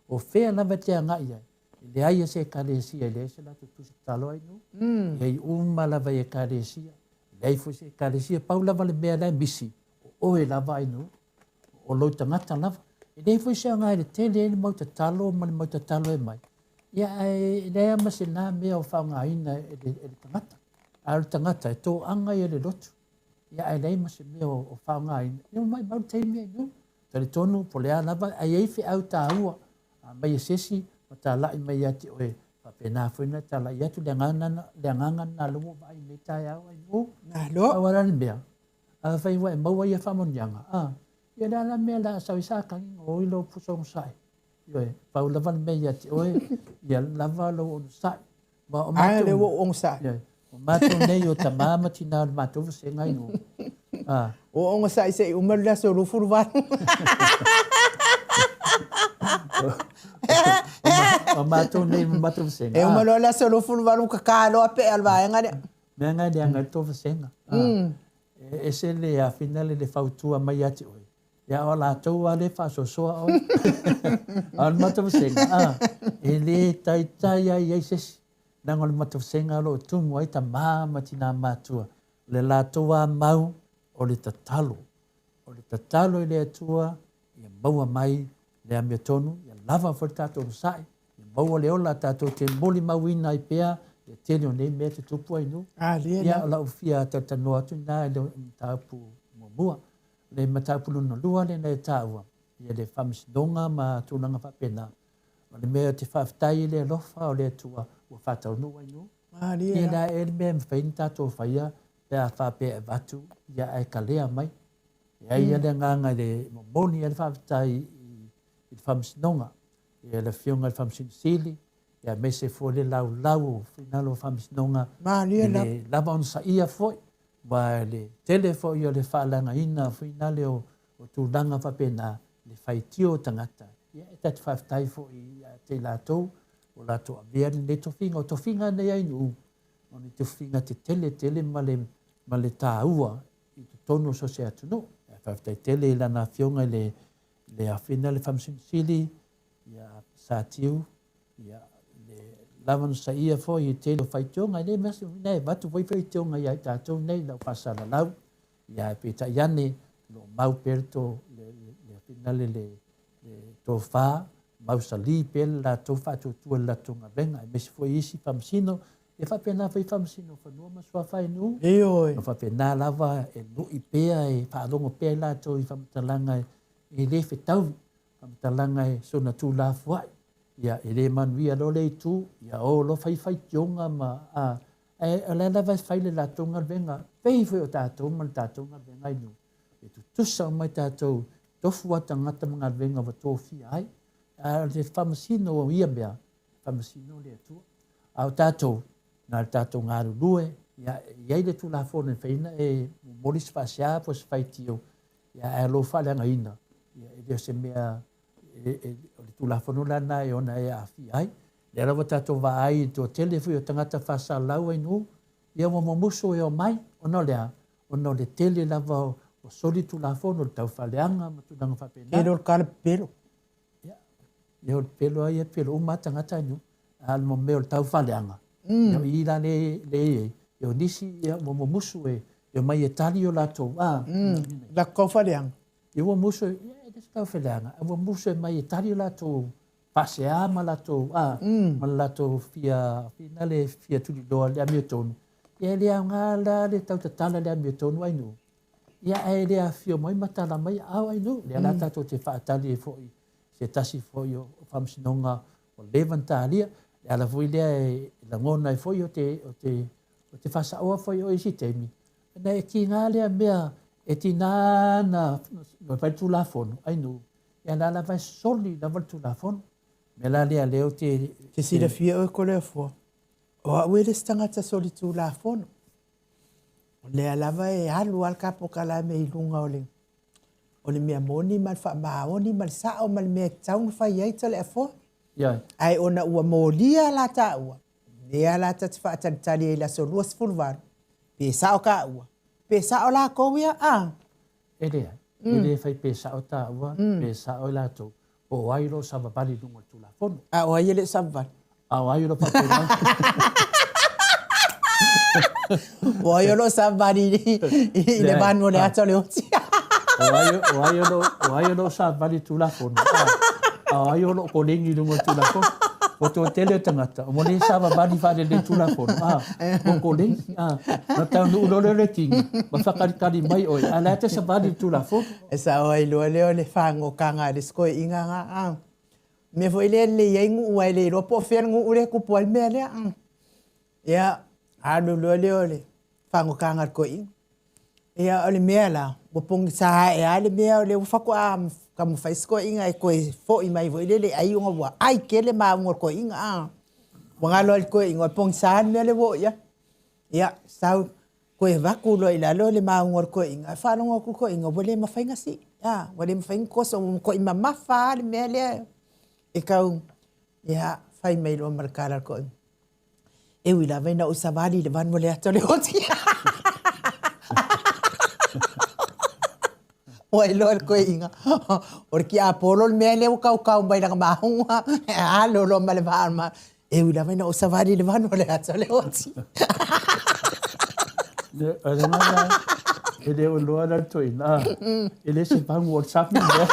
o fea lava e te agai ai, e leai a se ekalesia, e leai se latou tusi tatalo ai nuu, e i ai uma lava i ekalesia, e leai foi se ekalesia, pau lava le mea la e misi, o oe lava ai nuu, o lou tagata lava. E leai foi se aoga i le tele ai le mau tatalo ma le mau tatalo e mai, ia ae e leai lava ma se na mea o faaaogaina e le, e le tagata. A o le tagata e toaga ia le lotu, ia ae leai ma se mea o faaaogaina, ia ua maumau le taimi ai nuu. Talitonu po o le a lava, ae i ai feau taua a mai e se isi ma talai mai ia te oe, faapena foi ona talai atu le agaga le agaga lena lea ua ou vaai i lenei taeao ai nuu. Malo. Pau lava la le mea, afai ua e maua ia faamanuiaga, a, ia o le a la le mea o le a sau ai sa tagi o i lou pusa onosai. Ioe, pau lava le mea ia te oe, ia lava lou onosai. Ma o matou, lea ua ou onosai. Ioe, o matou nei o tama ma tina o le matou vasega i o. A. Ua onosai se i uma le aso 28. O matou nei ma matou vasega. E uma loa le aso 28 kaka loa pea o le vaega lea. Mea ngai le aga i le tou vasega. E ese le afina le le fautua mai ia te oe. Ia o latou lava lea e faasoasoa oe. A o le matou vasega, a, e le taitai lava i ai se isi. Leaga o le matou vasega o lo o tumu ai tama ma tina matutua. O le latou lava mau o le tatalo. O le tatalo i le Atua ia maua mai le amiotonu, ia lava foi le tatou onosai, ia maua le ola tatou te molimauina ai pea le tele o nei mea e tutupu ai nuu. Ia, o lau fia talatalanoa atu lena i le mataupu muamua. Le mataupu lona lua lena e taua, ia le faamasinoga ma tulaga faapena. O le mea ou te faafetai i le alofa o le Atua ua faataunuu ai nuu. Malie Ia la. la ea le mea e mafai ona tatou faia pe a faapea e avatu ia ae kalea mai. E ai le agaga i le momoli ai le faafetai i le Faamasinoga, ia le Afioga i le Faamasino Sili, ia aemaise foi le laulau o finagalo o Faamasinoga Malie i lava. le lava onosaia foi, aua le tele foi o le faaleagaina finale o tulaga faapena, le faitio o tagata. Ia e tatou te faafetai foi ia te i latou ua latou avea lenei tofiga. O tofiga nei a i nuu, o ni tofiga tetele tele ma le ma le taua i totonu o so o se atunuu. Ae faafetai tele i lana afioga i le le afina le Faamasino Sili ia Satiu, ia le lava onosaia foi i le tele o faitioga. E le mea se uiga e avatu foi faitioga ia i tatou nei i lau faasalalau. Ia ae peitai ane, o lo o mau pea le to, le, le, le, le, le tofa, mausali pea le latou faatuatua i le latou galuega, aemaise foi isi faamasino, e faapena foi faamasino o fanua ma suafa i nuu. Ioe. O faapena lava e lui pea, e faalogo pea i latou i faamatalaga e le fetaui, faamatalaga e soona tuulafoai. Ia, e le manuia loa le itu, ia o loa fai faitioga ma, a, ae o la e lava e fai le latou galuega, pei foi o tatou ma le tatou galuega i nuu. E tutusa uma i tatou tofu a tagata ma galuega ua tofia ai. A o le faamasino o ia mea, faamasino le Atua. A o tatou, na o le tatou galulue, ia, e i ai le Tulafono e mafai ona e momoli se faasea po o se faitio, ia, ae o lou faaleagaina, ia, e le o se mea, o le Tulafono la lena e ona e aafia ai. Lea lava tatou vaai i le toatele foi o tagata faasalalau ai nuu, ia ua mumusu e omai, ona o le a? Ona o le tele lava o soli Tulafono, le taufaaleaga ma tulaga faapena. Tele o le tala pepelo. Ia, ia o le pepelo lava ia, e pepelo uma lava tagata ai nuu. A o le mea o le taufaaleaga, ia o i la lea e i ai, ia o nisi ia ua mumusu e omai e tali o latou, a. Latou taufaaleaga. Ia ua musu, ia e le o se taufaaleaga, ae ua musu e omai e tali o latou faasea ma latou, a, ma le latou fia, fina le fia tuliloa i le amiotonu. Ia e le aoga la le tautatala i le amiotonu ai nuu. Ia ae le afifio mai ma tala mai aao ai nuu. Lea la tatou te faatali ai foi se tasi foi o faamasinoga ua leva ona talia. Le ala foi lea e lagona ai foi o te, o te, o te faasaoa foi o isi taimi, ona e tiga lea mea e tiga na fai le Tulafono ai nuu, ia la lava e soli lava le Tulafono. Mea la lea lea ou te... Te silafia oe Toleafoa, o au e le se tagata soli Tulafono. O lea lava e alu lava le ta polokalame i luga o le o le mea moni ma le faamaoni ma le sao ma le mea e tatau ona fai ai Toleafoa. Ioe. Ae ona ua molia la taua, lea la ta te faatalitali ai i le aso 28, pe sao taua, pe sao lakou ia, a. E leai, e le fai pe sao taua, pe sao i latou, po o ai o lo o savavali i luga o le Tulafono. A o ai e le o savavali? A o ai o lo o faapena? O ai o lo o savavali i le vanu o le ata o le oti? O ai, o ai o lo, o ai o lo o savavali i le Tulafono? A o ai o lo o koleni i luga o le Tulafono? Ua toatele o tagata, ua le savavali faalelei Tulafono, a, ua koleni, a, ona taunuu loa lea o le tino, ma faakalikali mai oe, a o la e te savali i le Tulafono. E sao ai loa lea o le fagotaga a le isi toeaina na, a. Mea foi lea e lelei ai nuu aua e le iloa po o fea le nuu lea e tupu ai le mea lea. Ia, alu loa lea o le fagotaga a le toeaina. Ia, o le mea la, ua pogisa ae lava le mea o lea ua faatoa taumafai si toeaina e toe foi mai foi lele i ai ona ua ai tele maunu a le toeaina, a. Ua galo ai i le toeaina, o le pogisa le mea lea ua oo i ai. Ia, sau toe avatu loa i lalo le maunu a le toeaina, ae faalogo atu le toeaina ua le mafai ona sii, a, ua le mafai ona toso, ua matuai mamafa lava le mea lea e tau, ia, fai mai loa ma le tala a le toeaina, E ui lava ina ou savali i le vanu o le ata o le oti. Ua iloa e le toeaina, o le tiapolo le mea lea ua kaukau mai lana mahuga, e alo loa ma le vaa o le malo. E ui lava ina ou savali i le vanu o le ata o le oti. O le mea e le o iloa la le toeaina, e le se vanu o le sami le mea.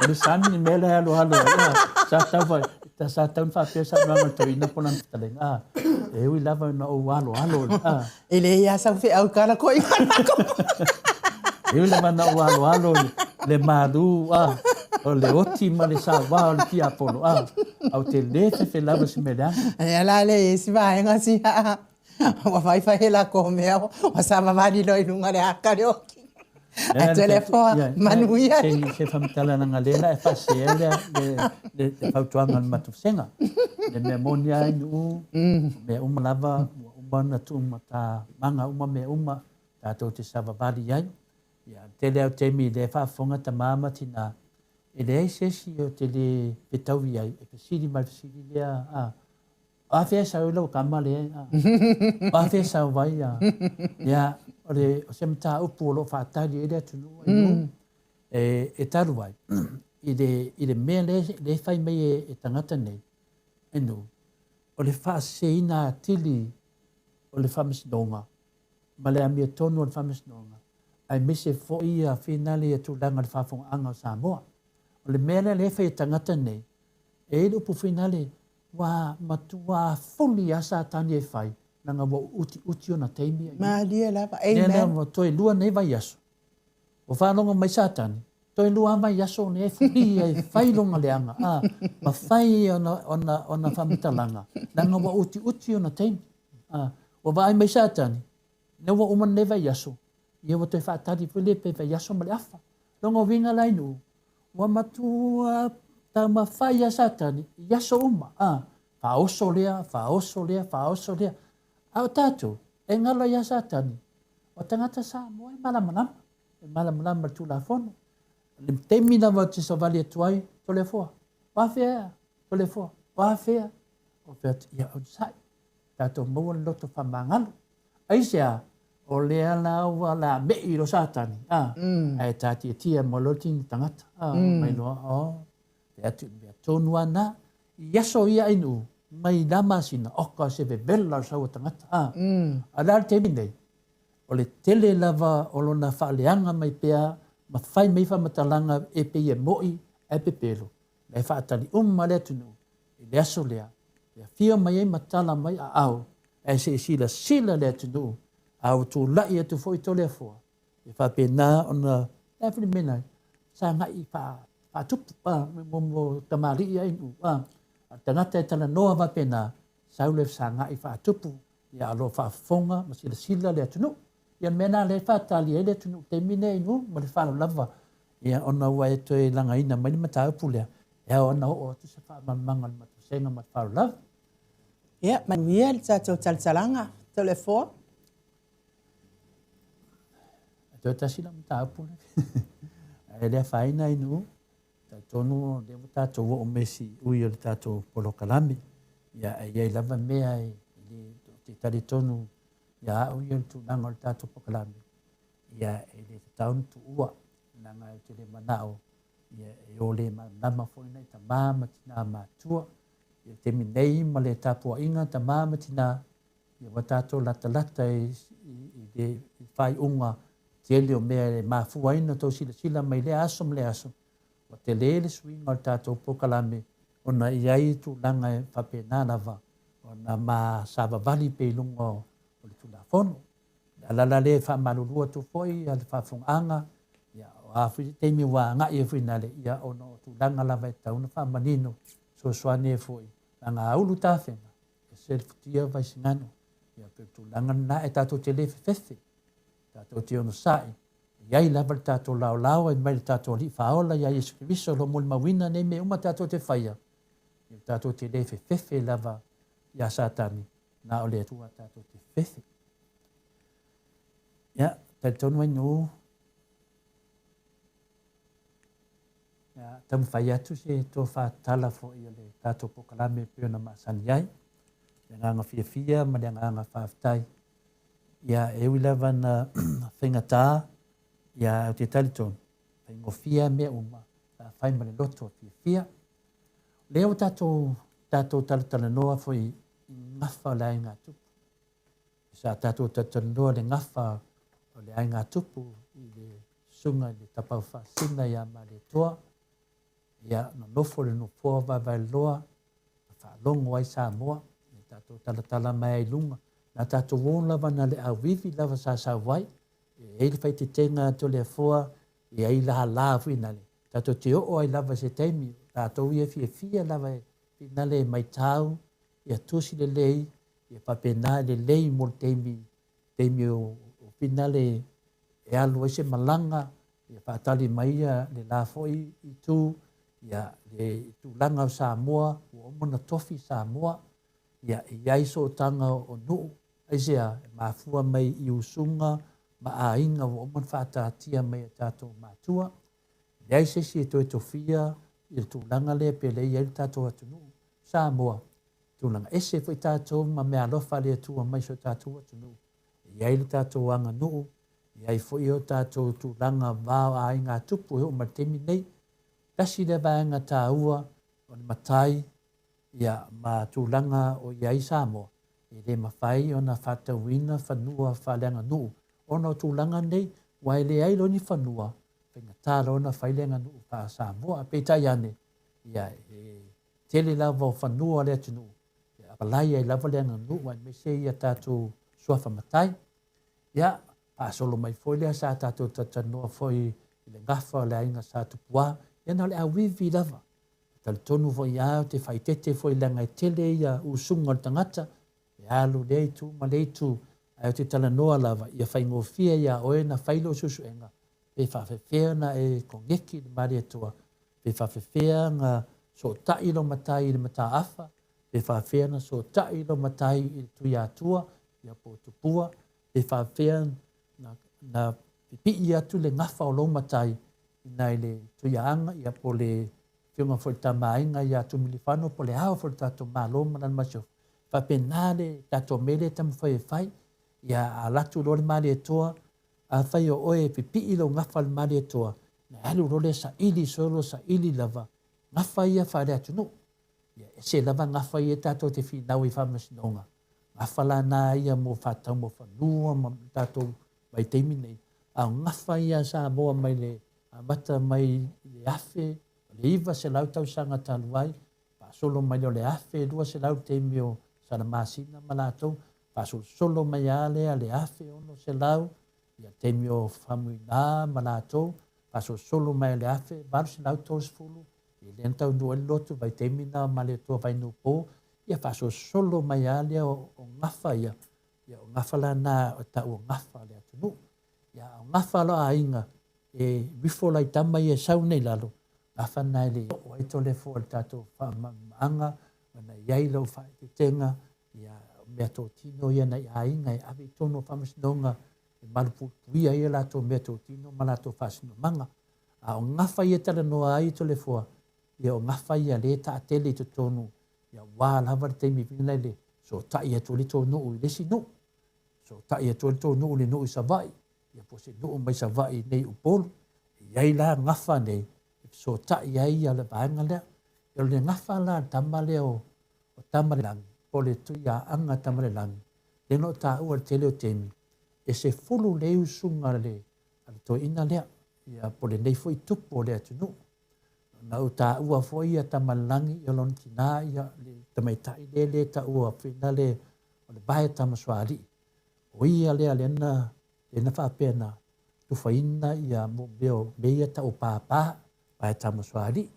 O le sami le mea la e aloalo ai. Sa tau fai, sa tau ona faapea saunoaga a le toeaina po o lana fetalaiga, a, e ui lava ina ou aloalo, a. E leai lava sau feau i tala toeaina. E ui lava ina ou aloalo i le malu, a, O le oti ma le saua o le tiapolo, a, ae ou te le fefe lava i se mea leaga. Ia la le i ai si vaega sia ua fai fai e lakou mea ua savavali loa i luga o le aka le oti. Ae Toleafoa, manuia. Se faamatalaga lea la e faasee ai le fautuaga a le matou vasega. Le mea moni lava i Nuu, o mea uma lava ua uma ona tuumatamaga uma mea uma tatou te savavali ai. Ia, tele lava o taimi lea e faafofoga tama ma tina, e leai se isi ou te le fetaui ai e fesili mai le fesili lea, a, o afea e sau ai lau tama lea, a, o afea e sau ai, a. Ia, o le, o se mataupu o lo o faatali ai le atunuu i Nuu, e, e talu ai i le, i le mea lea, lea e fai mai e, e tagata nei, e Nuu, o le faaseseina atili o le Faamasinoga ma le amiotonu o le Faamasinoga, aemaise foi ia finale ia tulaga o le faafofogaaga o Samoa. O le mea lea lea e fai e tagata nei, e i ai le upu finale, ua matua fuli lava Satani e fai, leaga ua utiuti ona taimi. Malie lava. Amen. Lea ua toe lua nei vaiaso, ua faalogo mai Satani, toe lua lava vaiaso nei e fuli ai e fai lona leaga, a, ma fai ona, ona, ona faamatalaga, leaga ua utiuti ona taimi. A, ua vaai mai Satani, lea ua uma lenei vaiaso, ia ua toe faatali foi lea pe vaiaso ma le afa. Lona uiga la i Nuu, ua matua taumafai lava Satani i aso uma, a, faaoso lea, faaoso lea, faaoso lea. A o tatou, e galo ia Satani, o tagata Samoa e malamalama, e malamalama i le Tulafono. O le taimi lava ou te savali atu ai, Toleafoa, o afea ea? Toleafoa, o afea? Ou fai atu, ia onosai, tatou maua le loto faamagalo. Aisea? O lea la ua la me'i lo Satani, a, ae tatiatia mo loa le tino tagata, a, mai loa, o, fai atu i le mea tonu lava na. I aso ia i Nuu, mai la masina, oka se vevela o le sau a tagata, a. A o le a le taimi nei? O le tele lava o lona faaleaga mai pea ma fai mai faamatalaga e pei e mo'i ae pepelo, la e faatali uma le atunuu i le aso lea e afio mai ai ma tala mai aao, ae se i silasila le atunuu, a ua tulai atu foi Toleafoa, e faapena ona, le a foi le mea na sagai faatupu, a, mo tamalii ai nuu, a, a le tagata e talanoa faapena, sau le sagai faatupu, ia a o lo o faafofoga ma silasila le atunuu. Ia le mea lena lea e faatali ai le atunuu i le taimi lenei i nuu ma le faaaloalo lava, ia ona ua e toe lagaina mai le mataupu lea, e ao ona oo atu se faamalamalamaga a le matou vasega ma le faaaloalo lava. Ia, manuia le tatou talatalaga, Toleafoa. E toe tasi lau mataupu lea. Ae le afaina i nuu, talitonu o lea ua tatou oo mai i siui o le tatou polokalame. Ia, e i ai lava mea e le, ou te talitonu ia au ia le tulaga o le tatou polokalame, ia e le tatau ona tuua, leaga ou te le manao ia e o le malamalama foi nai tama ma tina matutua. Ia le taimi nei ma le tapuaiga tama ma tina, ia ua tatou latalata i le faaiuga tele o mea e mafua ai ona tou silasila mai lea aso ma lea aso, ua tele le suiga o le tatou polokalame ona e i ai tulaga e faapena lava ona ma savavali pea i luga o le Tulafono. Le ala la lea e faamalulu atu foi le faafofogaaga, ia, o a foi se taimi ua agai ai foi nale, ia, ona o tulaga lava e tatau ona faamanino, fesoasoani ai foi, leaga a ulu tafega, e ese le futia Vaisigano. Ia, pei o le tulaga lena, e tatou te le fefefe, tatou te onosai, e i ai lava le tatou laolao e mai le tatou Alii Faaola ia Iesu Keriso o lo o molimauina nei mea uma tatou te faia, ia tatou te le fefefe lava iā Satani, na o le Atua tatou te fefe. Ia, talitonu ai nō, ia, taumafai atu se tofa tala foi o le tatou polokalame e pei ona masani ai. Le agaga fiafia ma le agaga faafetai. Ia, e ui lava na faigata, ia, ou te talitonu, faigofie lava mea uma, pe a fai ma le loto fiafia. O lea ua tatou, tatou talatalanoa foi i gafa o le aiga tupu. Sa tatou talatalanoa le gafa o le aiga tupu i le susuga i le Tapaau Faasisina ia Malietoa, ia nonofo i le nofoa o Vaevaeloa, na faalogo ai Samoa, ia tatou talatala mai ai i luga. Na tatou o lava na le auivi lava sa sau ai, e i ai le faiteitega a Toleafoa, e i ai lala foi na le. Tatou te oo ai lava i se taimi, o tatou ia e fiafia lava e finale e maitau ia tusi lelei, ia faapena e lelei mo le taimi, taimi o finale e alu ai se malaga, ia faatali mai ia le la foi itu, ia le tulaga o Samoa, ua uma ona tofi Samoa, ia e i ai sootaga o nuu, aisea, e mafua mai i usuga ma aiga ua uma ona faataatia mai e tatou matua. E leai se isi e toe tofia i le tulaga lea pe leai ai le tatou atunuu Samoa. Tulaga ese foi tatou ma meaalofa a le Atua mai si o tatou atunuu. E i ai le tatou aganuu, e i ai foi o tatou tulaga va o aiga tupu e oo mai le taimi nei. Tasi lea vaega taua o le matai ia ma tulaga o i ai Samoa, e le mafai ona faatauina fanua faaleaganuu ona o tulaga nei, ua e leai loa ni fanua, faigata loa ona fai le aganuu faa-Samoa. Peitai ane, ia, e tele lava o fanua o le atunuu, e apalai ai lava le aganuu aemaise ia tatou suafa matai. Ia, faasolo mai foi lea sa tatou talatalanoa foi i le gafa o le aiga Sa Tupuā, ia na o le auivi lava. E talitonu foi lava ou te faaeteete foi leaga e tele ia usuga o le tagata, e alu lea itu ma lea itu, ae ou te talanoa lava ia faigofie iā oe na fai lou suesuega, pe faafefea ona e koneki i le Malietoa, pe faafefea ona sootai lou matai i le mataafa, pe faafefea ona sootai lou matai i le Tuiatua, ia po o Tupua, pe faafefea na pipii atu le gafa o lou matai i nai le Tuiaaga, ia po o le Afioga foi i le Tama a Aiga ia Tumilifano, po o le Ao foi o le tatou Malo ma lana Masiofo. Faapena le tatou mea lea e taumafai e fai. Ia alu atu loa le Malietoa, afai o oe e pipii lou gafa i le Malietoa, ona alu loa lea saili solo, saili lava gafa ia faale-atunuu. Ia ese lava gafa ia tatou te finau ai i faamasinoga. Gafa la na ia mo faatatau mo fanua ma tatou vaitaimi nei. A o gafa ia a Samoa mai le amata mai i le 1900 tausaga talu ai, faasolo mai lea o le 1200 i le taimi o Salamasina ma latou, faasolosolo mai lava lea le 1600 ia le taimi o Faumuina ma latou, faasolosolo mai le 1830 i lea na taunuu ai le lotu vaitaimi na o Malietoa Vainuupo, ia faasolosolo mai lava lea o gafa ia, ia o gafa la na o taua gafa a le atunuu. Ia a o gafa a lou aiga e rifo la i tama ia e sau nei lalo, gafa na e le oo ai Toleafoa i le tatou faamamaaaga ona e i ai lou faaeteetega, ia o meatotino ia nai aiga e ave i totonu o faamasinoga e malupuipuia ai a latou meatotino ma latou faasinomaga. A o gafa ia e talanoa ai Toleafoa, ia o gafa ia lea e taatele i totonu, ia ua lava le taimi foi lele sootai atu ai le tou nuu i le isi nuu, sootai atu ai le tou nuu i le nuu i Savaii, ia po o se nuu mai Savaii i nei Upolu. E i ai la gafa nei e fesootai ai ia le vaega lea. O le gafa la a le tama lea o Tamalelagi, po o le Tuiaaga Tamalelagi, lea na ou taua i le tele o taimi, e 10 le usuga a le toeaina lea, ia po o lenei foi tupu o le atunuu. Na ou taua foi ia Tamalelagi, ia lona tina, ia le tamaitai lea le taua foi le o le vae Tamasoalii. O ia lea lea na faapea na tufaina ia mea o mea ia tau pāpā, vae Tamasoalii.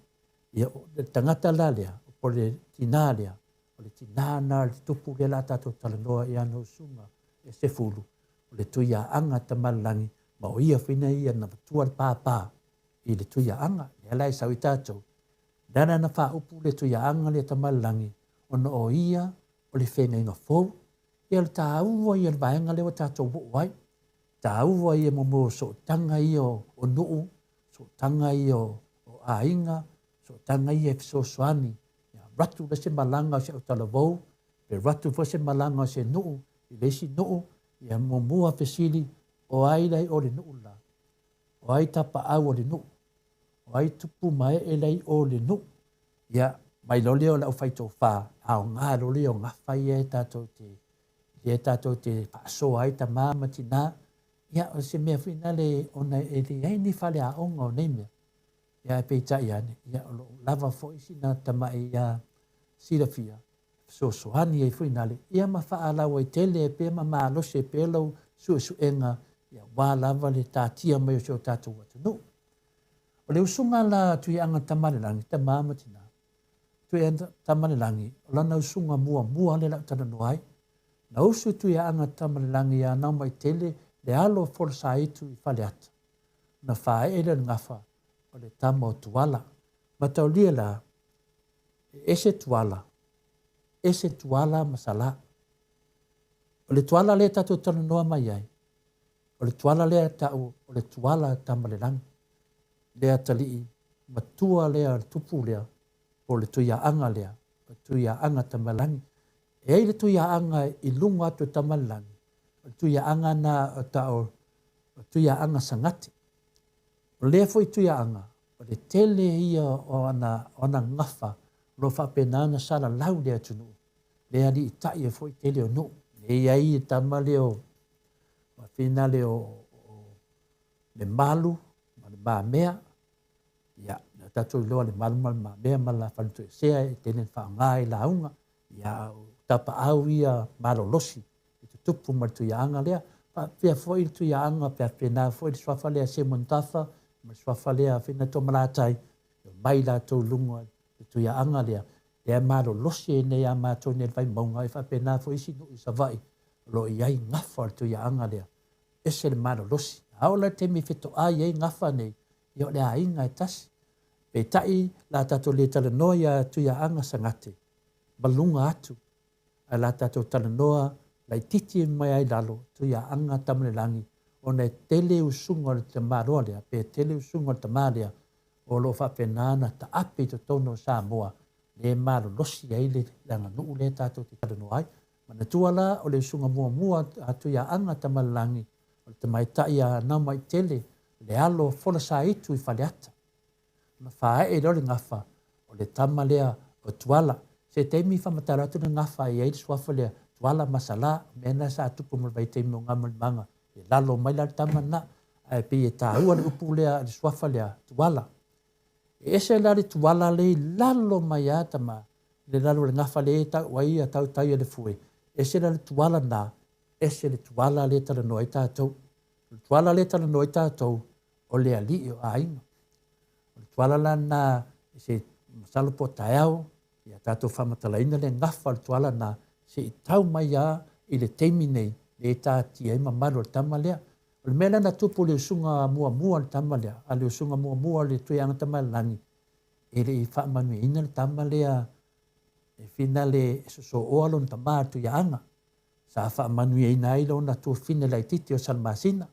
Ia o le tagata la lea, po o le tina lea, o le tina na le tupu lea la tatou talanoa i ana usuga e 10, o le Tuiaaga Tamalelagi, ma o ia foi ia na matua le pāpā i le Tuiaaga. Lea la e sau i tatou. Lea la na faaupu le Tuiaaga le Tamalelagi, ona o ia o le whengainga fou. Ia le tāua ia le vaega lea ua tatou oo ai. Tāua ia mo sootaga ia o nuu, sootaga ia o aiga, sootaga ia e fesoasoani. Ia ratu le se malaga o se autalavou, pe ratu foi se malaga o se nuu, i le isi nuu, ia muamua fesili, o ai lai o le nuu la, o ai tapaau o le nuu, o ai tupu mae e lai o le nuu. Ia, mai loa lea o le aufaitofa, a o ngā loa lea o gafa ia e tatou te, ia e tatou te faasoa ai tamā ma tinā, ia o se mea foi nale ona e leai ni faleaoga o nei mea. Ia e peitai ane, ia o loo lava foi sina tamai ia silafia, fesoasoani ai foi nale, ia ma faalau ai tele e pea ma malosi e pea lau suesuega, ia wā lava le tātia mai o si o tatou atunuu. O le usuga la a Tuiaga Tamalelagi, tama ma tina, Tuiaga Tamalelagi, o lana usuga muamua lea o le a ou talanoa ai. Na usu Tuiaga Tamalelagi ia Naumaitele le alo o Folosaitu i Faleata, ona faaee lea o le gafa o le tama o Tuala. Mataulia la, e ese Tuala, ese Tuala ma Salā. O le Tuala lea tatou talanoa mai ai, o le Tuala lea e ta'u o le Tuala Tamalelagi, le atalii matua lea o le tupu lea, po o le Tuiaaga lea, o le Tuiaaga Tamalelagi. E i ai le Tuiaaga i luga atu o Tamalelagi, o le Tuiaaga na o ta'u o Tuiaaga Sagati. O lea foi Tuiaaga, o le tele ia o ana, o ana gafa o lo o faapena ona salalau i le atunuu, le aliitai ai foi tele o nuu. E i ai le tama lea o finale o Lemalu ma Le Mamea, ia, na tatou iloa Lemalu ma Le Mamea ma le Faletoesea e tele ina faaaoga i lauga, ia, a o tapaau ia malolosi i tutupu ma le Tuiaaga lea. Faapea foi le Tuiaaga, faapena foi le suafa lea Semontafa ma le suafa lea Finatomalātai, e omai latou i luga i le Tuiaaga lea, lea e malolosi ai nei a matou nei le Vaimauga, e faapena foi isi nuu i Savaii o lo o i ai gafa o le Tuiaaga lea, ese le malolosi. A oo la i le taimi e fetoai ai gafa nei, ia o le aiga e tasi. Peitai, la tatou le talanoa ia Tuiaaga Sagate ma luga atu, ae la tatou talanoa laititi mai ai lalo, Tuiaaga Tamalelagi, ona e tele usuga o le tamaloa lea, pe tele usuga o le tama lea, o lo o faapena ona taape i totonu o Samoa, le malolosi ai le aganuu lea tatou te talanoa ai. Manatua la, o le usuga muamua a Tuiaaga Tamalelagi, o le tamaitai a Naumaitele, le alo o Folasaitu i Faleata. Ona faaee lea o le gafa, o le tama lea o Tuala. Se taimi faamatala atu le gafa e i ai le suafa lea, Tuala ma Salā, o mea na sa tupu mo le vaitaimi o Gamulimaga, e lalo mai la le tama lena. Ae pei e taua le upu lea, le suafa lea, Tuala. E ese la le Tuala lea i lalo mai a tama, i le lalo o le gafa lea e tau ai a tautai e le fue, ese la le Tuala na, ese le Tuala lea e talanoa ai tatou. O le Tuala lea e talanoa ai tatou, o le alii o aiga. O le Tuala la na, se masalo po o taeao, ia tatou faamatalaina le gafa o le Tuala na, se i tau mai a i le taimi nei, le taatia ai mamalu o le tama lea. O le mea lea na tupu i le usuga muamua a le tama lea, a le usuga muamua o le Tuiaga Tamalelagi, e le i faamanuiaina le tama lea e finale e sosooa lona tama le Tuiaga. Sa faamanuiaina ai lona tuafine laitiiti o Salamasina.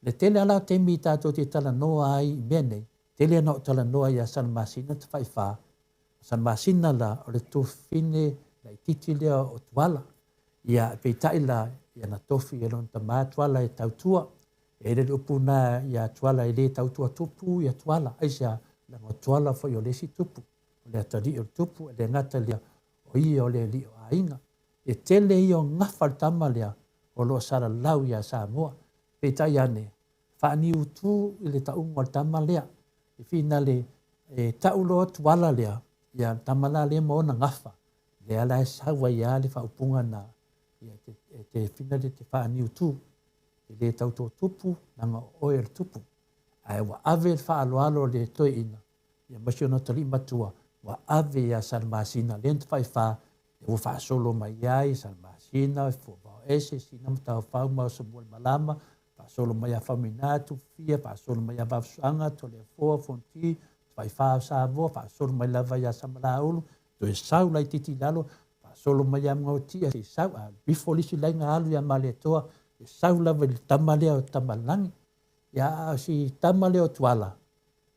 Le tele lava la o taimi tatou te talanoa ai i mea nei, tele ona ou talanoa ia Salamasina Tafaifā. O Salamasina la, o le tuafine laitiiti lea o Tuala. Ia, peitai la, ia na tofi e lona tama Tuala e tautua. E le le upu na ia Tuala e le tautua tupu ia Tuala. Aisea? Leaga o Tuala foi o le isi tupu, o le atalii o le tupu, e le gata i lea, o ia o le alii o aiga. E tele ia o gafa le tama lea o lo o salalau ia Samoa. Peitai ane, faaniutu i le tauga o le tama lea. E finale, e tau loa Tuala lea, ia le tama la lea ma ona gafa, lea la e sau ai lava le faaupuga na, ia e te, e te finale te faaniutu, e le tauto tupu, leaga o oe o le tupu. Ae ua ave le faaaloalo a le toeaina, ia ma si ona atalii matua, ua ave ia Salamasina lea na tafaifā, lea ua faasolo mai ai Salamasina, Fuavaoese, Sina Mataofau ma Samualemalama, faasolo mai ia Faumuina, Tufia, faasolo mai ia Vavasoaga, Toleafoa, Fonoti, Tafaifā o Samoa, faasolo mai lava ia Samalaulu, toe sau laitiiti i lalo, faasolo mai ia Magaotia, se i sau, a before le isi laina alu ia Malietoa, e sau lava i le tama lea o Tamalelagi. Ia, a o si tama lea o Tuala,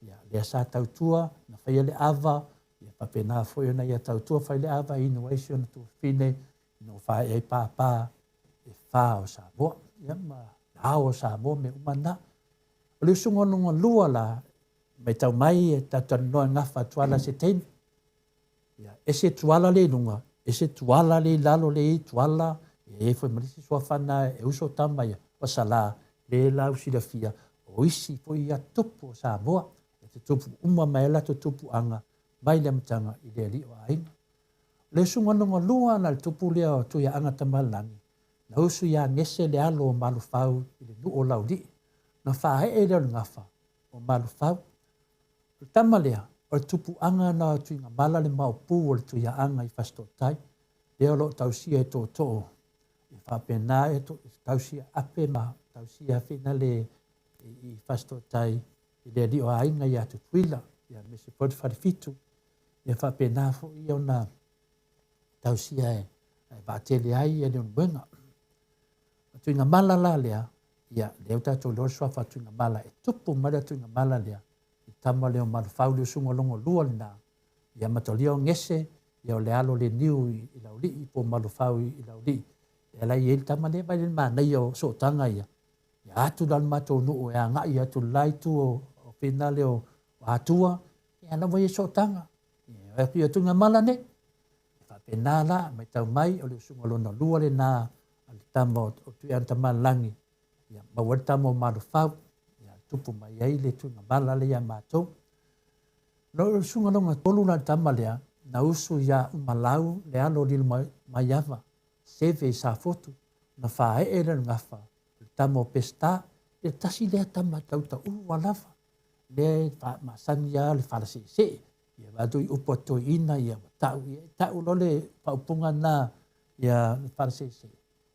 Ia, lea sa tautua, na faia le ava, ia faapena foi ona ia tautua fai le ava, inu ai si ona tuafafine, ina ua faaee ai pāpā e whā o Samoa. Ia, ma ao o Samoa me uma na. O le usuga lona lua la, matau mai e talanoa e gafa Tuala se taimi. Ia, ese Tuala le i luga, ese Tuala le i lalo le i Tuala, ia e i ai foi ma le isi suafa na e uso tama ia, o Salā, le la u silafia, o isi foi ia tupu o Samoa, e tutupu uma mai ai latou tupuaga mai le amataga i le alii o aiga. O le usuga lona lua na le tupu lea o Tuiaaga Tamalelagi, na usu ia Gese le alo o Malufau i le nuu o Laulii, na faaee lea o le gafa o Malufau. O le tama lea, o le tupuaga na o Tuigamala le maopu o le Tuiaaga i Fasitootai, lea o lo o tausia e tootoo e faapena e tausia ape ma tausia finale i Fasitootai i le alii o aiga ia Tutuila, ia aemaise foi le Falefitu, ia faapena foi ona tausia e vaatele ai ia Leulumoega. O Tuigamala la lea, ia lea ua tatou iloa le suafa o Tuigamala, e tupu mai le Tuigamala lea, i tama lea o Malofau le usuga lona lua lena, ia matalia o Gese, ia o le alo le niu i Laulii, po o Malofau i Laulii, lea la e i ai le tama lea, vaai le manaia o sootaga ia, ia atu la le matou nuu e agai atu le la itu o finale o Atua, ia la ua i ai sootaga. Ia atu ia Tuigamala nei. E faapena la, matau mai o le usuga lona lua lena a le tama o Tuiaana-tamalagi, ia maua ai le tama o Malofau, ia tupu mai ai le Tuigamala lea ia matou. No le usuga lona tolu la le tama lea, na usu ia Umalau le alo o Lilomaiava, Seve i Safotu, na faaee lea o le gafa, o le tama o Peseta, ia tasi lea tama tautaua lava, lea e masani lava le falaseesee, ia vaai i upu a toeaiina, ia ua tau, ia tau loa le faaupuga lena, ia le falaseesee,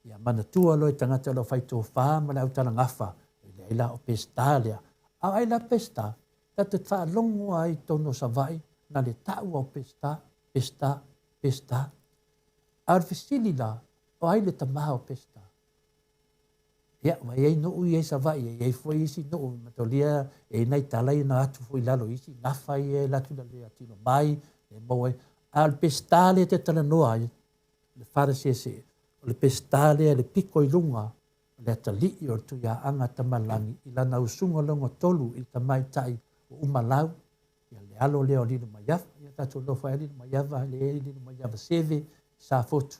ia manatua loa e tagata o le aufai tofa ma le autalagafa, e leai la o Peseta lea. A o ai la Peseta, tatou te faalogo ai i totonu o Savaii, na le tau o Peseta, Peseta, Peseta. A o le fesili la, o ai le tama o Peseta? Ia, ua i ai nuu ia i Savaii, e i ai foi isi nuu i Matalia, e i ai nai tala ia na atu foi i lalo i isi gafa ia e alu atu i lalo ia tino mai, e maua ai. A o le Peseta lea e te talanoa ai, le falaseese, o le Peseta lea le piko i luga, o le atalii o le Tuiaaga Tamalagi i lana usuga lona tolu i le tamaitai o Umalau, ia le alo lea o Lilomaiava. Ia tatou nofo ai Lilomaiava, le Lilomaiava Seve, Safotu.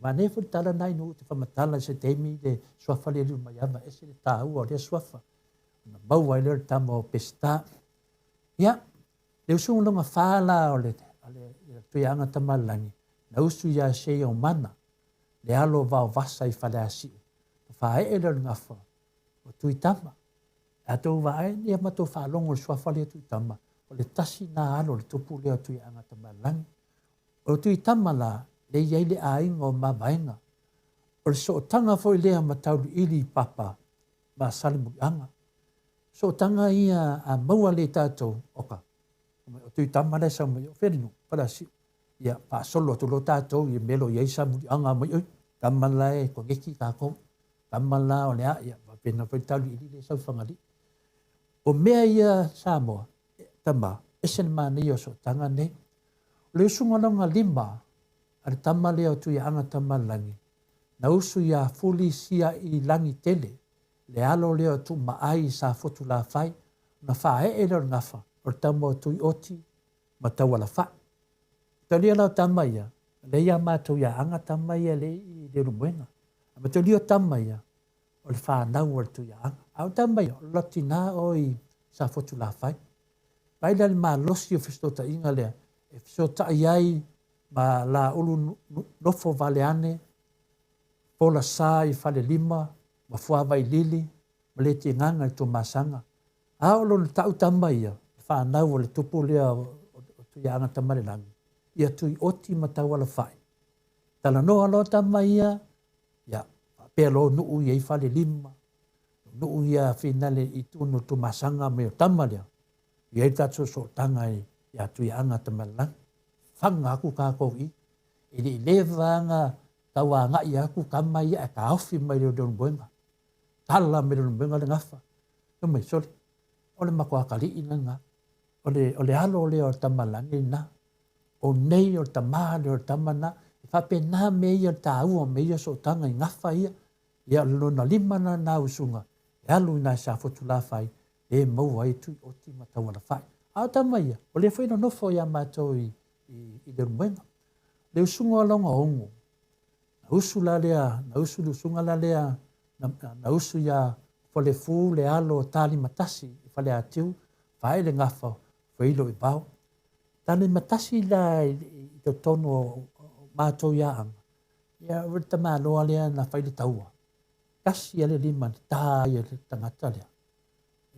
Manaia foi le tala na ina ua te whamatala i se taimi le suafa le Lilomaiava, ese le tāua o lea suafa. Ona maua ai lea o le tama o Peseta. Ia, le usuga lona whā la o le Tuiaaga Tamalagi, na usu ia Seia o Mana, le alo o Vaovasa i Faleasiu. Na whaee lea o le gafa o Tuitama. A tou vaai ia matou faalogo i le suafa lea Tuitama, o le tasi na alo o le tupu lea o Tuiaaga Tamalagi. O Tuitama la, le i ai le aiga o Mavaega. O le sootaga foi lea ma Tauliili Papa ma Salemuliaga. Sootaga ia a maua le tatou oka. O Tuitama la e sau mai o fea le nuu, Faleasiu. Ia faasolo atu loa tatou i mea o lo o i ai Salemuliaga mai oi. Tama la e koneki kākou. Tama la o le a, ia faapena foi Tauliili le sau i Fagalii. O mea ia Samoa, tama, ese le manaia o sootaga nei. O le usuga lona lima a le tama lea o Tuiaaga Tamalagi, na usu ia Fuli sia i Lagitele, le alo lea o Tuumaai i Safotu Lafai, na faaee lea o le gafa o le tama o Tuioti ma Taualafai. Talia la o tama ia, lea ia matou ia Aga tama ia le i Leulumoega. A ma talia o tama ia, o le whanau o le Tuiaaga. A o tama ia, o le tina o i Safotu Lafai. Vai la le malosi o fesootaiga lea, e fesootai ai ma la ulu nofo valeane, pola sa i Falelima, ma fuavai lili, ma le tigaga i Tuamasaga. A o lona tau tama ia, le whanau o le tupu lea o Tuiaaga Tamalelagi, ia Tuioti ma Taualafai. Talanoa loa tama ia, ia, faapea loa nuu ia i Falelima, nuu ia finale i tunu Tuamasaga me o tama lea, ia i tātou sootaga i ia Tuiaaga Tamalelagi. Whanga aku kākou i, e le i lewa tau angai aku kama ia e kaofi mai le Leulumoega. Tala mai le Leulumoega le gafa. No mai, sole, o le makoa kali'i na ngā. O le alo lea o Tamalagi na. O nei o le tama lea o le tama na. E faapena me ia le tāua me ia sootaga i gafa ia. Ia o le lona lima na nā usuga. E alu i nā Safotu Lafai, le maua ai Tuioti ma Taualafai. A o tama ia, o lea foi nonofo ia matou i Leulumoega. Le usuga o lona ono, na usu la lea, na usu le usuga la lea, na usu ia Falefu le alo o Talimatasi i Faleatiu, fae le gafa failo i vao. Talimatasi la i totonu o matou ia Aga, ia o le tamaloa lea na fai le taua. Kasi ia le lima na tā ia le tangata lea.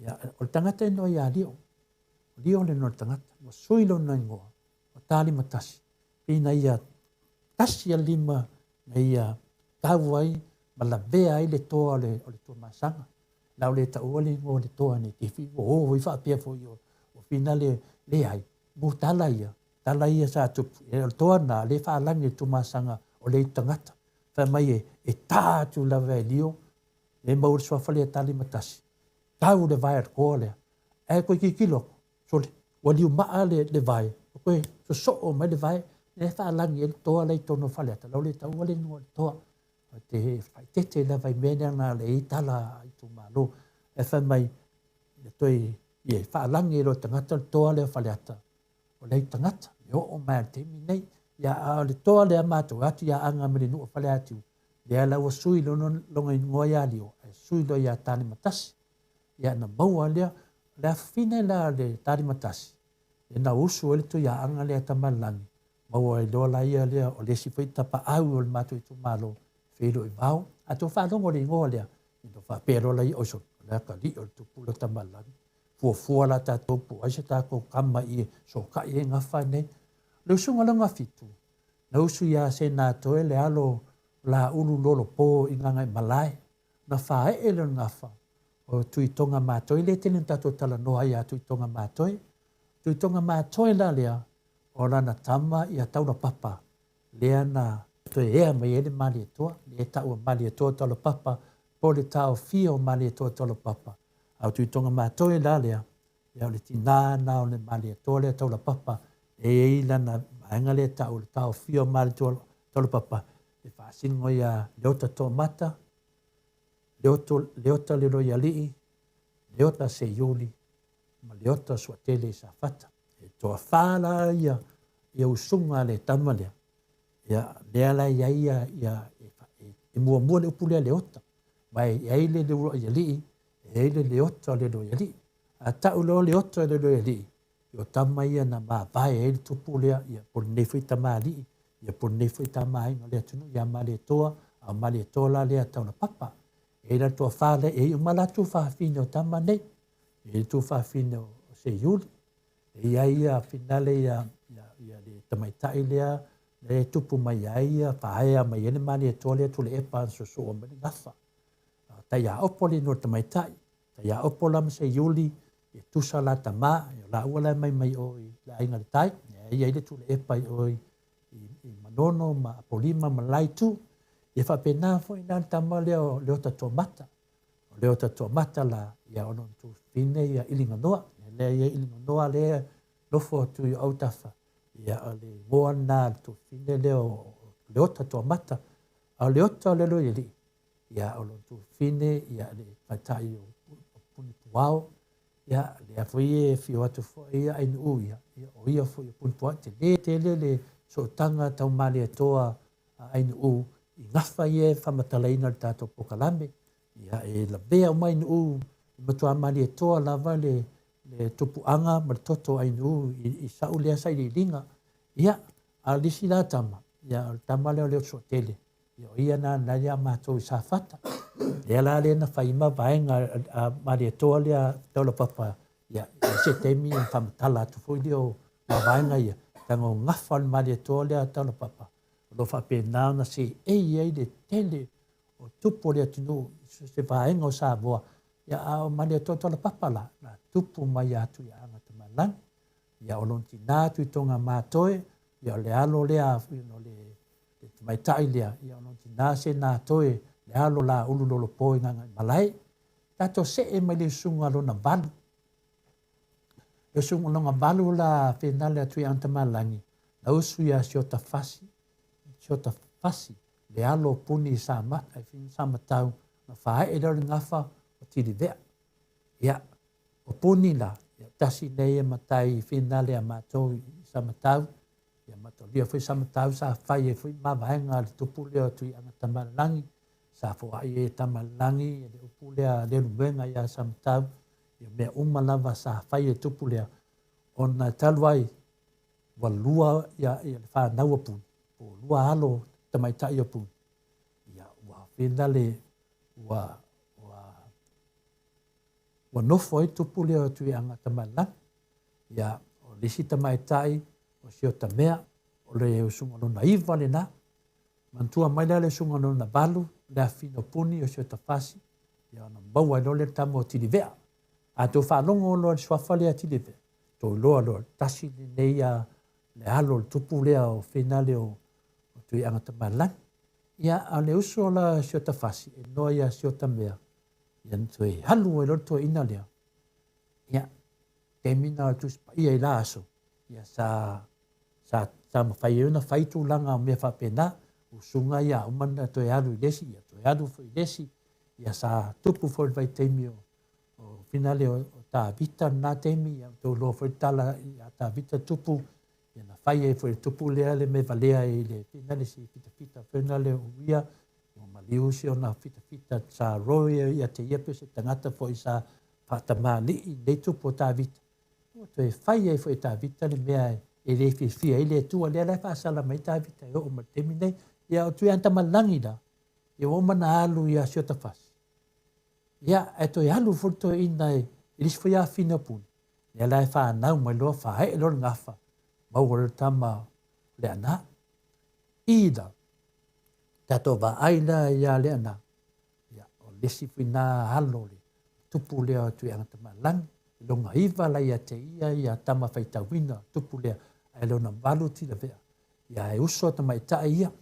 Ia, o le tangata e noa ia lio. O Lio le igoa o le tagata, ua sui lona igoa, ua talimatasi, ina ia tasi a lima na ia tau ai ma lavea ai le toa o le, o le Tuamasaga. La o le taua le igoa o le toa nei te fi o o faapea foi o o fina le leai mo tala ia tala ia sa tupu e o le toa na le faalagi le Tuamasaga o le tagata fai mai e, e tā atu lava e Lio e maua le suafa lea talimatasi tau le vae a le toa lea ae koe tilotilo atu sole ua liumaa le, le vae o koe sosoo mai le vae e faalagi ai le toa la i totonu o Faleata lau le taua le igoa o le toa o te faaeteete lava i mea lea na le i tala a itumalo e fai mai le toe ia faalagi e lo tagata le toa lea o Faleata o le tagata e oo mai le taimi nei ia a o le toa lea matou atu ia aga ma le nuu o Faleatiu lea la ua sui lona lona igoa ia Lio ae sui loa ia Talimatasi ia na maua lea le afafine la le Talimatasi e na usu ai le Tuiaana lea Tamalelagi maua ai loa la ia lea o le isi foi tapaau o le matou itumalo Feiloi Vao a tou faalogo le igoa lea ina faapea loa la ia oi sole o le atalii o le tupu lea Tamalelagi fuafua la tatou po ai se tatou kama i sokai ai gafa nei le usuga lona fitu na usu iā Senatoe le alo Laulu Lolopo i Gagaemalae na faaee lea o le gafa o Tuitoga Matoe lea tele na tatou talanoa ai iā Tuitoga Matoe. Tuitoga Matoe la lea o lana tama ia Taulapapa lea na toe ea mai ai le Malietoa, lea e taua Malietoa Taulapapa po o le taofia o Malietoa Taulapapa. A o Tuitoga Matoe la lea, ia o le tinā na o le Malietoa lea Taulapapa e i ai lana vaega lea e tau o le taofia o Malietoa Taulapapa e faasino iā Leota Toomata, Leoto, Leota le Loialii, Leota Seiuli, ma Leota Suatele i Safata. E toafa la ia, ia usuga a le tama lea. Ia, lea la i ai ia, ia e, e, e muamua le upu lea Leota. Ma e i ai le Loialii, e ai le Leota o le Loialii. A tau loa Leota o le Loialii, o tama ia na mavae ai le tupu lea, ia po o lenei foi tamalii, ia po o lenei foi tamaaiga o le atunuu ia Malietoa, a o Malietoa la lea Taulapapa. E i la toafa lea, e i uma latou fafine o tama nei. E i le tuafafine o Seiuli, e i ai ia finale ia, ia, ia le tamaitai lea, lea e tupu mai ai ia, faaea mai ai le Malietoa lea Tuilaepa na sosoa mai le gafa. Taiaopo le igoa o le tamaitai, Taiaopo la ma Seiuli, e tusa la tama, e laua la e mai mai o i le aiga le tai, e i ai le Tuilaepa i o i, i, i Manono ma Apolima ma Laitu, ia faapena foi la le tama lea o Leota Toamata. O Leota Toamata la, ia o lona tuafafine ia Iliganoa. Lea ia Iliganoa lea nofo atu i autafa, ia o le igoa lena le tuafafine lea o Leota Toamata. A o Leota o le Loialii, ia o lona tuafafine ia le tamaitai o Punipuao, ia lea foi e afio atu foi ia Ainuu ia, ia o ia foi o Punipuao. Tele tele le sootaga tau Malietoa a Ainuu i gafa ia e faamatalaina i le tatou polokalame. Ia e lavea uma Ainuu e matua Malietoa lava le le tupuaga ma le toto o Ainuu i, i sau lea sailiiliga. Ia, a o le isi la tama, ia o le tama lea o Leotuatele, ia o ia na na ia matou i Safata. Lea la lea na fai ma vaega a Malietoa lea Taulapapa, ia i se taimi ia faamatala atu foi lea o vaega ia. Leaga o gafa o le Malietoa lea Taulapapa, o lo o faapena ona seei ai le tele o tupu o le atunuu i se vaega o Samoa. Ia a o Malietoa Taulapapa la, na tupu mai ia Tuiaana Tamalagi. Ia o lona tinā Tuitoga Matoe, ia o le alo lea o le le tamaitai lea, ia o lona tinā se nā toe le alo la ulu lolopo i Gagaemalae. Tatou see mai le usuga lona valu. Le usuga lona valu la finale a Tuiaana Tamalagi, na usu ia Siota Fasi, Siota Fasi, le alo o Puni i Samata, i Samatau, na faaee lea o le gafa o Tilivea. Ia, o Puni la, ia, tasi nei e matai finale a matou i Samatau, Ia mataulia foi Samatau sa fai ai foi mavaega a le tupu lea o Tuiaana Tamalelagi, sa foai ai e Tamalelagi le upu lea Leulumoega ia Samatau, ia mea uma lava sa fai e le tupu lea, ona e talu ai ua lua ia, ia le fanau o Puni, po o lua alo tamaitai o Puni, ia ua finale ua, ua, ua nofo ai le tupu lea o Tuiaana Tamalelagi. Ia, o le isi tamaitai o Siotamea, o le usuga lona iva lena. Manatua mai lea le usuga lona valu, le afafine o Puni o Siotafasi, ia ona maua ai loa lea le tama o Tilivea. A tou faalogo loa i le suafa lea Tilivea, tou iloa loa, tasi lenei a le alo o le tupu lea o Finale o Tuiaga Tamalani. Ia, a o le uso la Siotafasi, e noa ia Siotamea, ia na toe alu ai loa le toeaina lea. Ia, taimi na o le Tusi Paia i la aso, ia sa sa sa mafai ai ona fai tulaga o mea faapena, usuga ia uma na toe alu i le isi, ia toe alu foi i le isi, ia sa tupu foi le vaitaimi o o finale o, o Tavita lena taimi, ia tou iloa foi le tala ia Tavita tupu, ia na fai ai foi le tupu lea le mea valea i le finale si fitafita foi na le uia, ua maliu si ona fitafita sa roe ia te ia pe se tagata foi sa faatamalii nei tupu o Tavita. Ua toe fai ai foi e Tavita le mea e le fiafia ai le Atua, lea la e faasala mai Tavita e oo mai le taimi nei. Ia o Tuiatamalelagi la, ia ua uma ona alu ia Siotafasi. Ia, ae toe alu foi le toeaina i le isi foi afafine o Puni, lea la e fanau mai loa, faaee loa le gafa, maua loa le tama o Leaana. I la, tatou vaai la ia Leaana, Ia, o le isi foi na alo o le tupu lea o Tuiagatamalagi, i lona iva la ia te ia ia tama faitauina tupu lea, ae lona valu tilavea, ia e uso a tamaitai ia.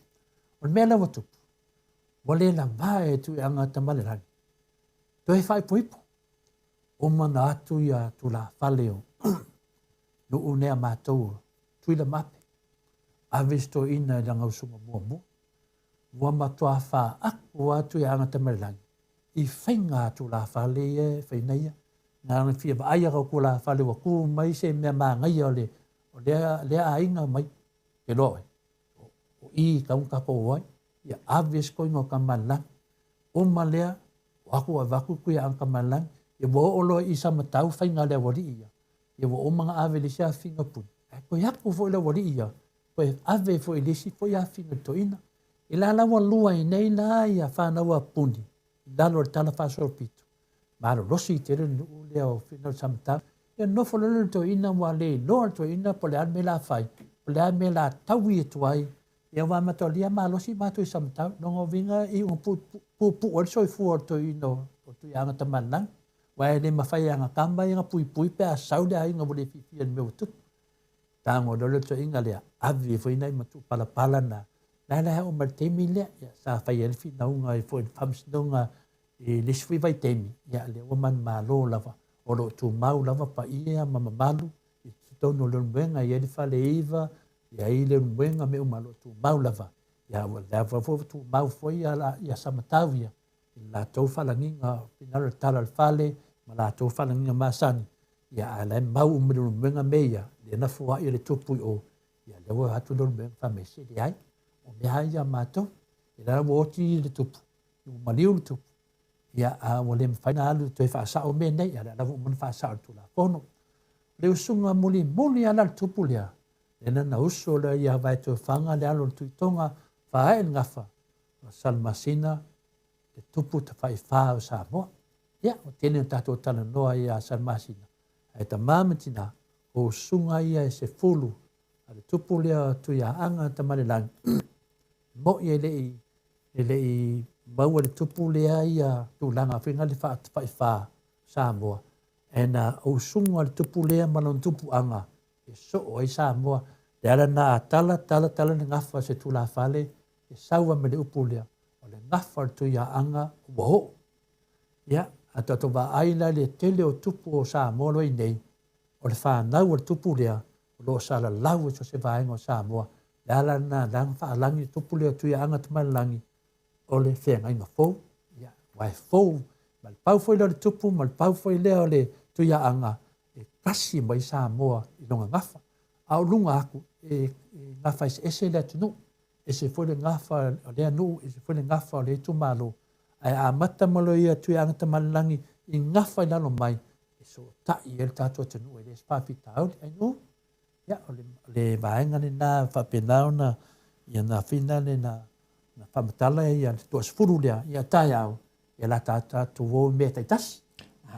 O le mea la ua tupu, ua le lava e Tuiagatamalelagi, toe faaipoipo, uma na atu ia tulafale o nuu nei a matou o Tuila ma Ape, ave si toeaina i lana usuga muamua. Ua matua faaako atu e Agatamalelagi i faiga a tulafale ia e fai nei ia. Na ona fia vaai atu tulafale ua tu mai se mea manaia o le o lea lea aiga mai ke loa oe. O i tau tatou o ai. Ia ave se koina o Tamalelagi. Uma lea, o aku avatu kui a Agatamalelagi. Ia ua oo loa i Samatau faiga a le aualii ia. Ia ua uma ona ave i le isi afiga puni. Ae toe aku foi le aualii ia, toe ave foi i le isi foi afiga i le toeaina. I la la ua lua ai nei la ia fanau a Puni i lalo o le tala faasolopito, malolosi tele le nuu lea o Fina o Samatau. Ia nofo loa le toeaina ua le iloa le toeaina po o le a le mea la fai, po o le a le mea la taui atu ai. Ia ua amatalia malosi matou i Samatau. Lona uiga i una puupuu ai le soifua o le toeaina o Tuiaga Tamalelagi. Aua e le mafai e ana tama ia ona puipui pe a sau le aiga ua le fiafia i le mea ua tupu. Tago loa le toeaina lea, ave foi nai matua palapala na, la la e oo mai le taimi lea, ia, sa fai ai le finauga ai foi i le faamasinoga i le isi foi vaitaimi, ia, lea ua manumalo lava, o lo o tumau lava paia ma mamalu i totonu o Leulumoega, e i ai le Faleiva, e i ai Leulumoega, mea uma o lo o tumau lava. Ia, ua lava foi ua tumau foi ia, ia Samatau ia, i le latou faalagiga finagalo i le tala o le fale ma latou faalagiga masani, ia a la e mau uma i Leulumoega mea ia, lea na foai e le tupu i o, ia lea ua atu Leulumoega fai mai, se leai, o mea lava ia a matou, ia la ua oti le tupu, ua maliu le tupu, ia a ua le mafai ona alu toe faasao mea nei, ia lea la ua uma ona faasao e le Tulafono. O le usuga mulimuli lava la le tupu lea, lea na uso lea ia Vaetoefaga le alo o le Tuitoga, faaee le gafa, o Salamasina le tupu tafaifa o Samoa. Ia, ua tele na tatou talanoa ia Salamasina, ae tama ma tina, o usuga ia e sefulu a le tupu lea o Tuiaaga Tamalelagi, mo'i e le i e le i maua le tupu lea ia tulaga foi na le faatafaifa Samoa, ae na o usuga le tupu lea ma lona tupuaga e soo ai Samoa. Le ala na a tala tala tala le gafa se tulafale e sau a me le upu lea, o le gafa o le Tuiaaga ua oo. Ia, a tatou vaai la i le tele o tupu o Samoa loa i nei, o le fanau o le tupu lea, o lo o salalau i so o se vaega o Samoa. Le ala lena, lea na faalagi le tupu lea o Tuiaaga Tamalelagi, o le feagaiga fou. Ia, aua e fou, ma le pau foi lea o le tupu ma le pau foi lea o le Tuiaaga, e tasi mai Samoa i lona gafa. A o luga atu, e, e gafa eseese le atunuu. Ese foi le gafa o lea nuu, ese foi le gafa o lea itumalo. Ae amata mai loa ia Tuiaga Tamalelagi i gafa i lalo mai, e sootai ai le tatou atunuu e le o se faafitauli. Ai nuu, ia, o le, le vaega lena faapena ona ia na fina le na, na faamatala ia le toasefulu lea, ia taeao, ia la tatou o i mea taitasi.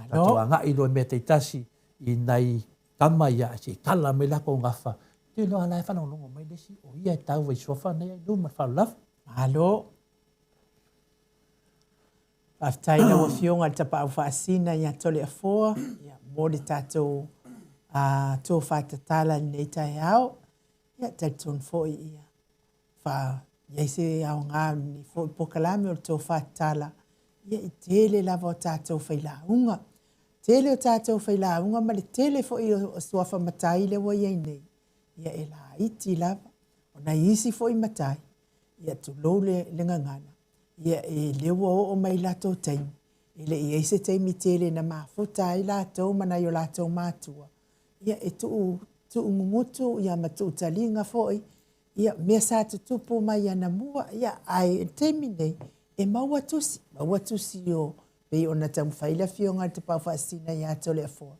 Tatou agai loa i mea taitasi i nai tama ia se i tala mai latou gafa, ou te iloa la e faalogologo mai le isi o ia e tau ai suafa nei ai nuu ma le faaaloalo lava. Malo. Faafetai i lau Afioga i le Tapaau Faasina ia Toleafoa ia, mo le tatou tofa tatala i lenei taeao. Ia, talitonu foi ia, fa i ai se aoga o lenei foi polokalame o le tofa tatala, ia i tele lava o tatou failauga. Tele o tatou failauga ma le tele foi o suafa matai lea ua i ai nei, ia e laiti lava. O nai isi foi matai, ia tulou le, le gagana, ia e lea ua oo mai i latou taimi, e le i i ai se taimi tele na mafuta ai latou ma nai o latou matua, ia e tuu, tuugugutu ia ma tuutaliga foi, ia mea sa tutupu mai anamua, ia ae i le taimi nei, e maua tusi, maua tusi o pei ona taumafai le Afioga i le Tapaau Faasisina ia Toleafoa,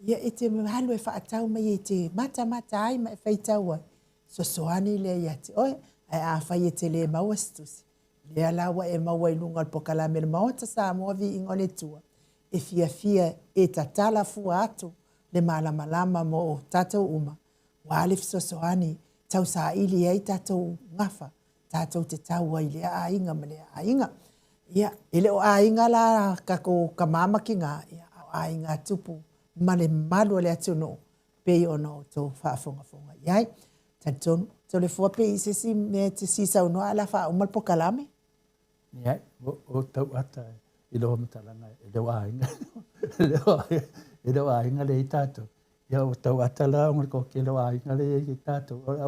ia e te alu e faatau mai e te matamata ai ma e faitau ai, fesoasoani lea ia te oe. Ae afai e te le maua se tusi, lea la ua e maua i luga o le polokalame a le Maota Samoa Viiga o le Atua, e fiafia e tatala fua atu le malamalama mo tatou uma, aua le fesoasoani tausaili ai tatou gafa, tatou te tau ai i lea aiga ma lea aiga. Ia, e le o aiga la tatou tama ma tina, ia, a o aiga tupu ma le mamalu o le atunuu pei ona outou faafogafoga i ai. Talitonu, Toleafoa pe i se isi mea e te fia saunoa ae o le a faauma le polokalame? Leai, ua tau ata i lou faamatalaga e le o aiga, e le o aiga lea i tatou. Ia ua tau ata la ona le toatele o aiga lea i tatou, o le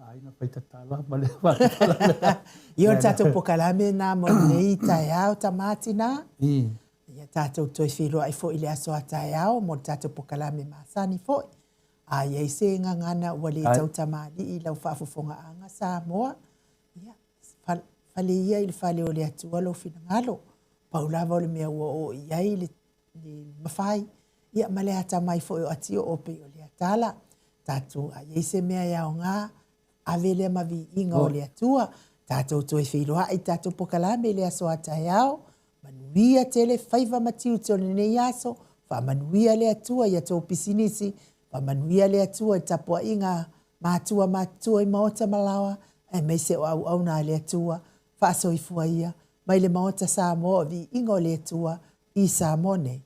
aiga fai tatala ma le faatatala. Ia o le tatou polokalame lena mo lenei taeao tama tina. Ia tatou toe feiloai foi i le aso a taeao mo le tatou polokalame masani foi. A i ai se gagana ua le tautamalii i lau faafofogaaga Samoa, ia, fale ia i le fale o le Atua lou finagalo. Pau lava o le mea ua oo i ai le, le mafai, ia ma le atamai foi o Atioo pei o lea tala. Tatou, a i ai se mea e aoga, ave lea ma viiga o le Atua. Tatou toe feiloai i tatou polokalame i le aso a taeao. Manuia tele faiva ma tiute o lenei aso. Faamanuia le Atua i a tou pisinisi. Faamanuia le Atua i tapuaiga a matua matutua i maota ma laoa, aemaise o auauna a le Atua. Faasoifua ia mai le Maota Samoa o Viiga o le Atua i Samoa nei.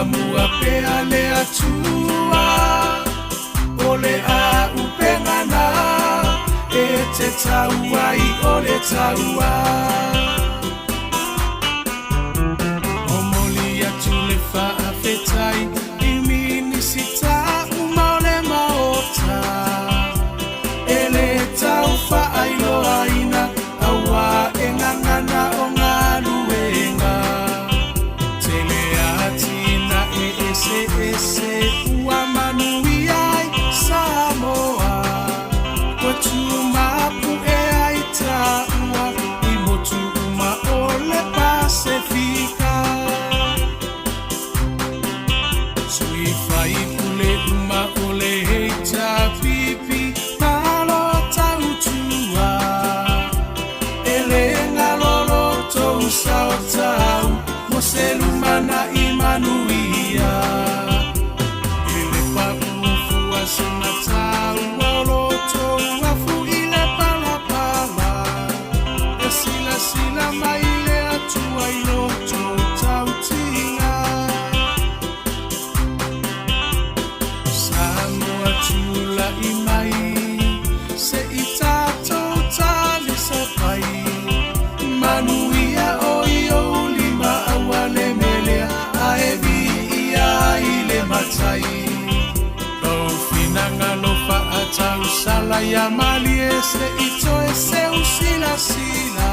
Faamua pea le Atua, o le auupega na e te tau ai o le taua. Momoli atu le faafetai i Minisita uma o le Maota e le tau faailoaina auā e gagana o galuega. Tele atinae eseese ua manuia ai Samoa, ua tumapu'e ai taua i motu uma o le Pasefika. Sui faipule uma o le HRPP, malo tautua, e le galo lo tou sao tau mo se lumanai manuia. E le paʻu fua sina taua o lo tou afu i le palapala, e silasila mai le Atua i lo tou tautiga. Samoa tula'i mai se i tatou talisapai, manuia o i ou lima aua le melea ae viia ai le Matai. Lou finagalo faatausala ia malie se i toe seu silasila.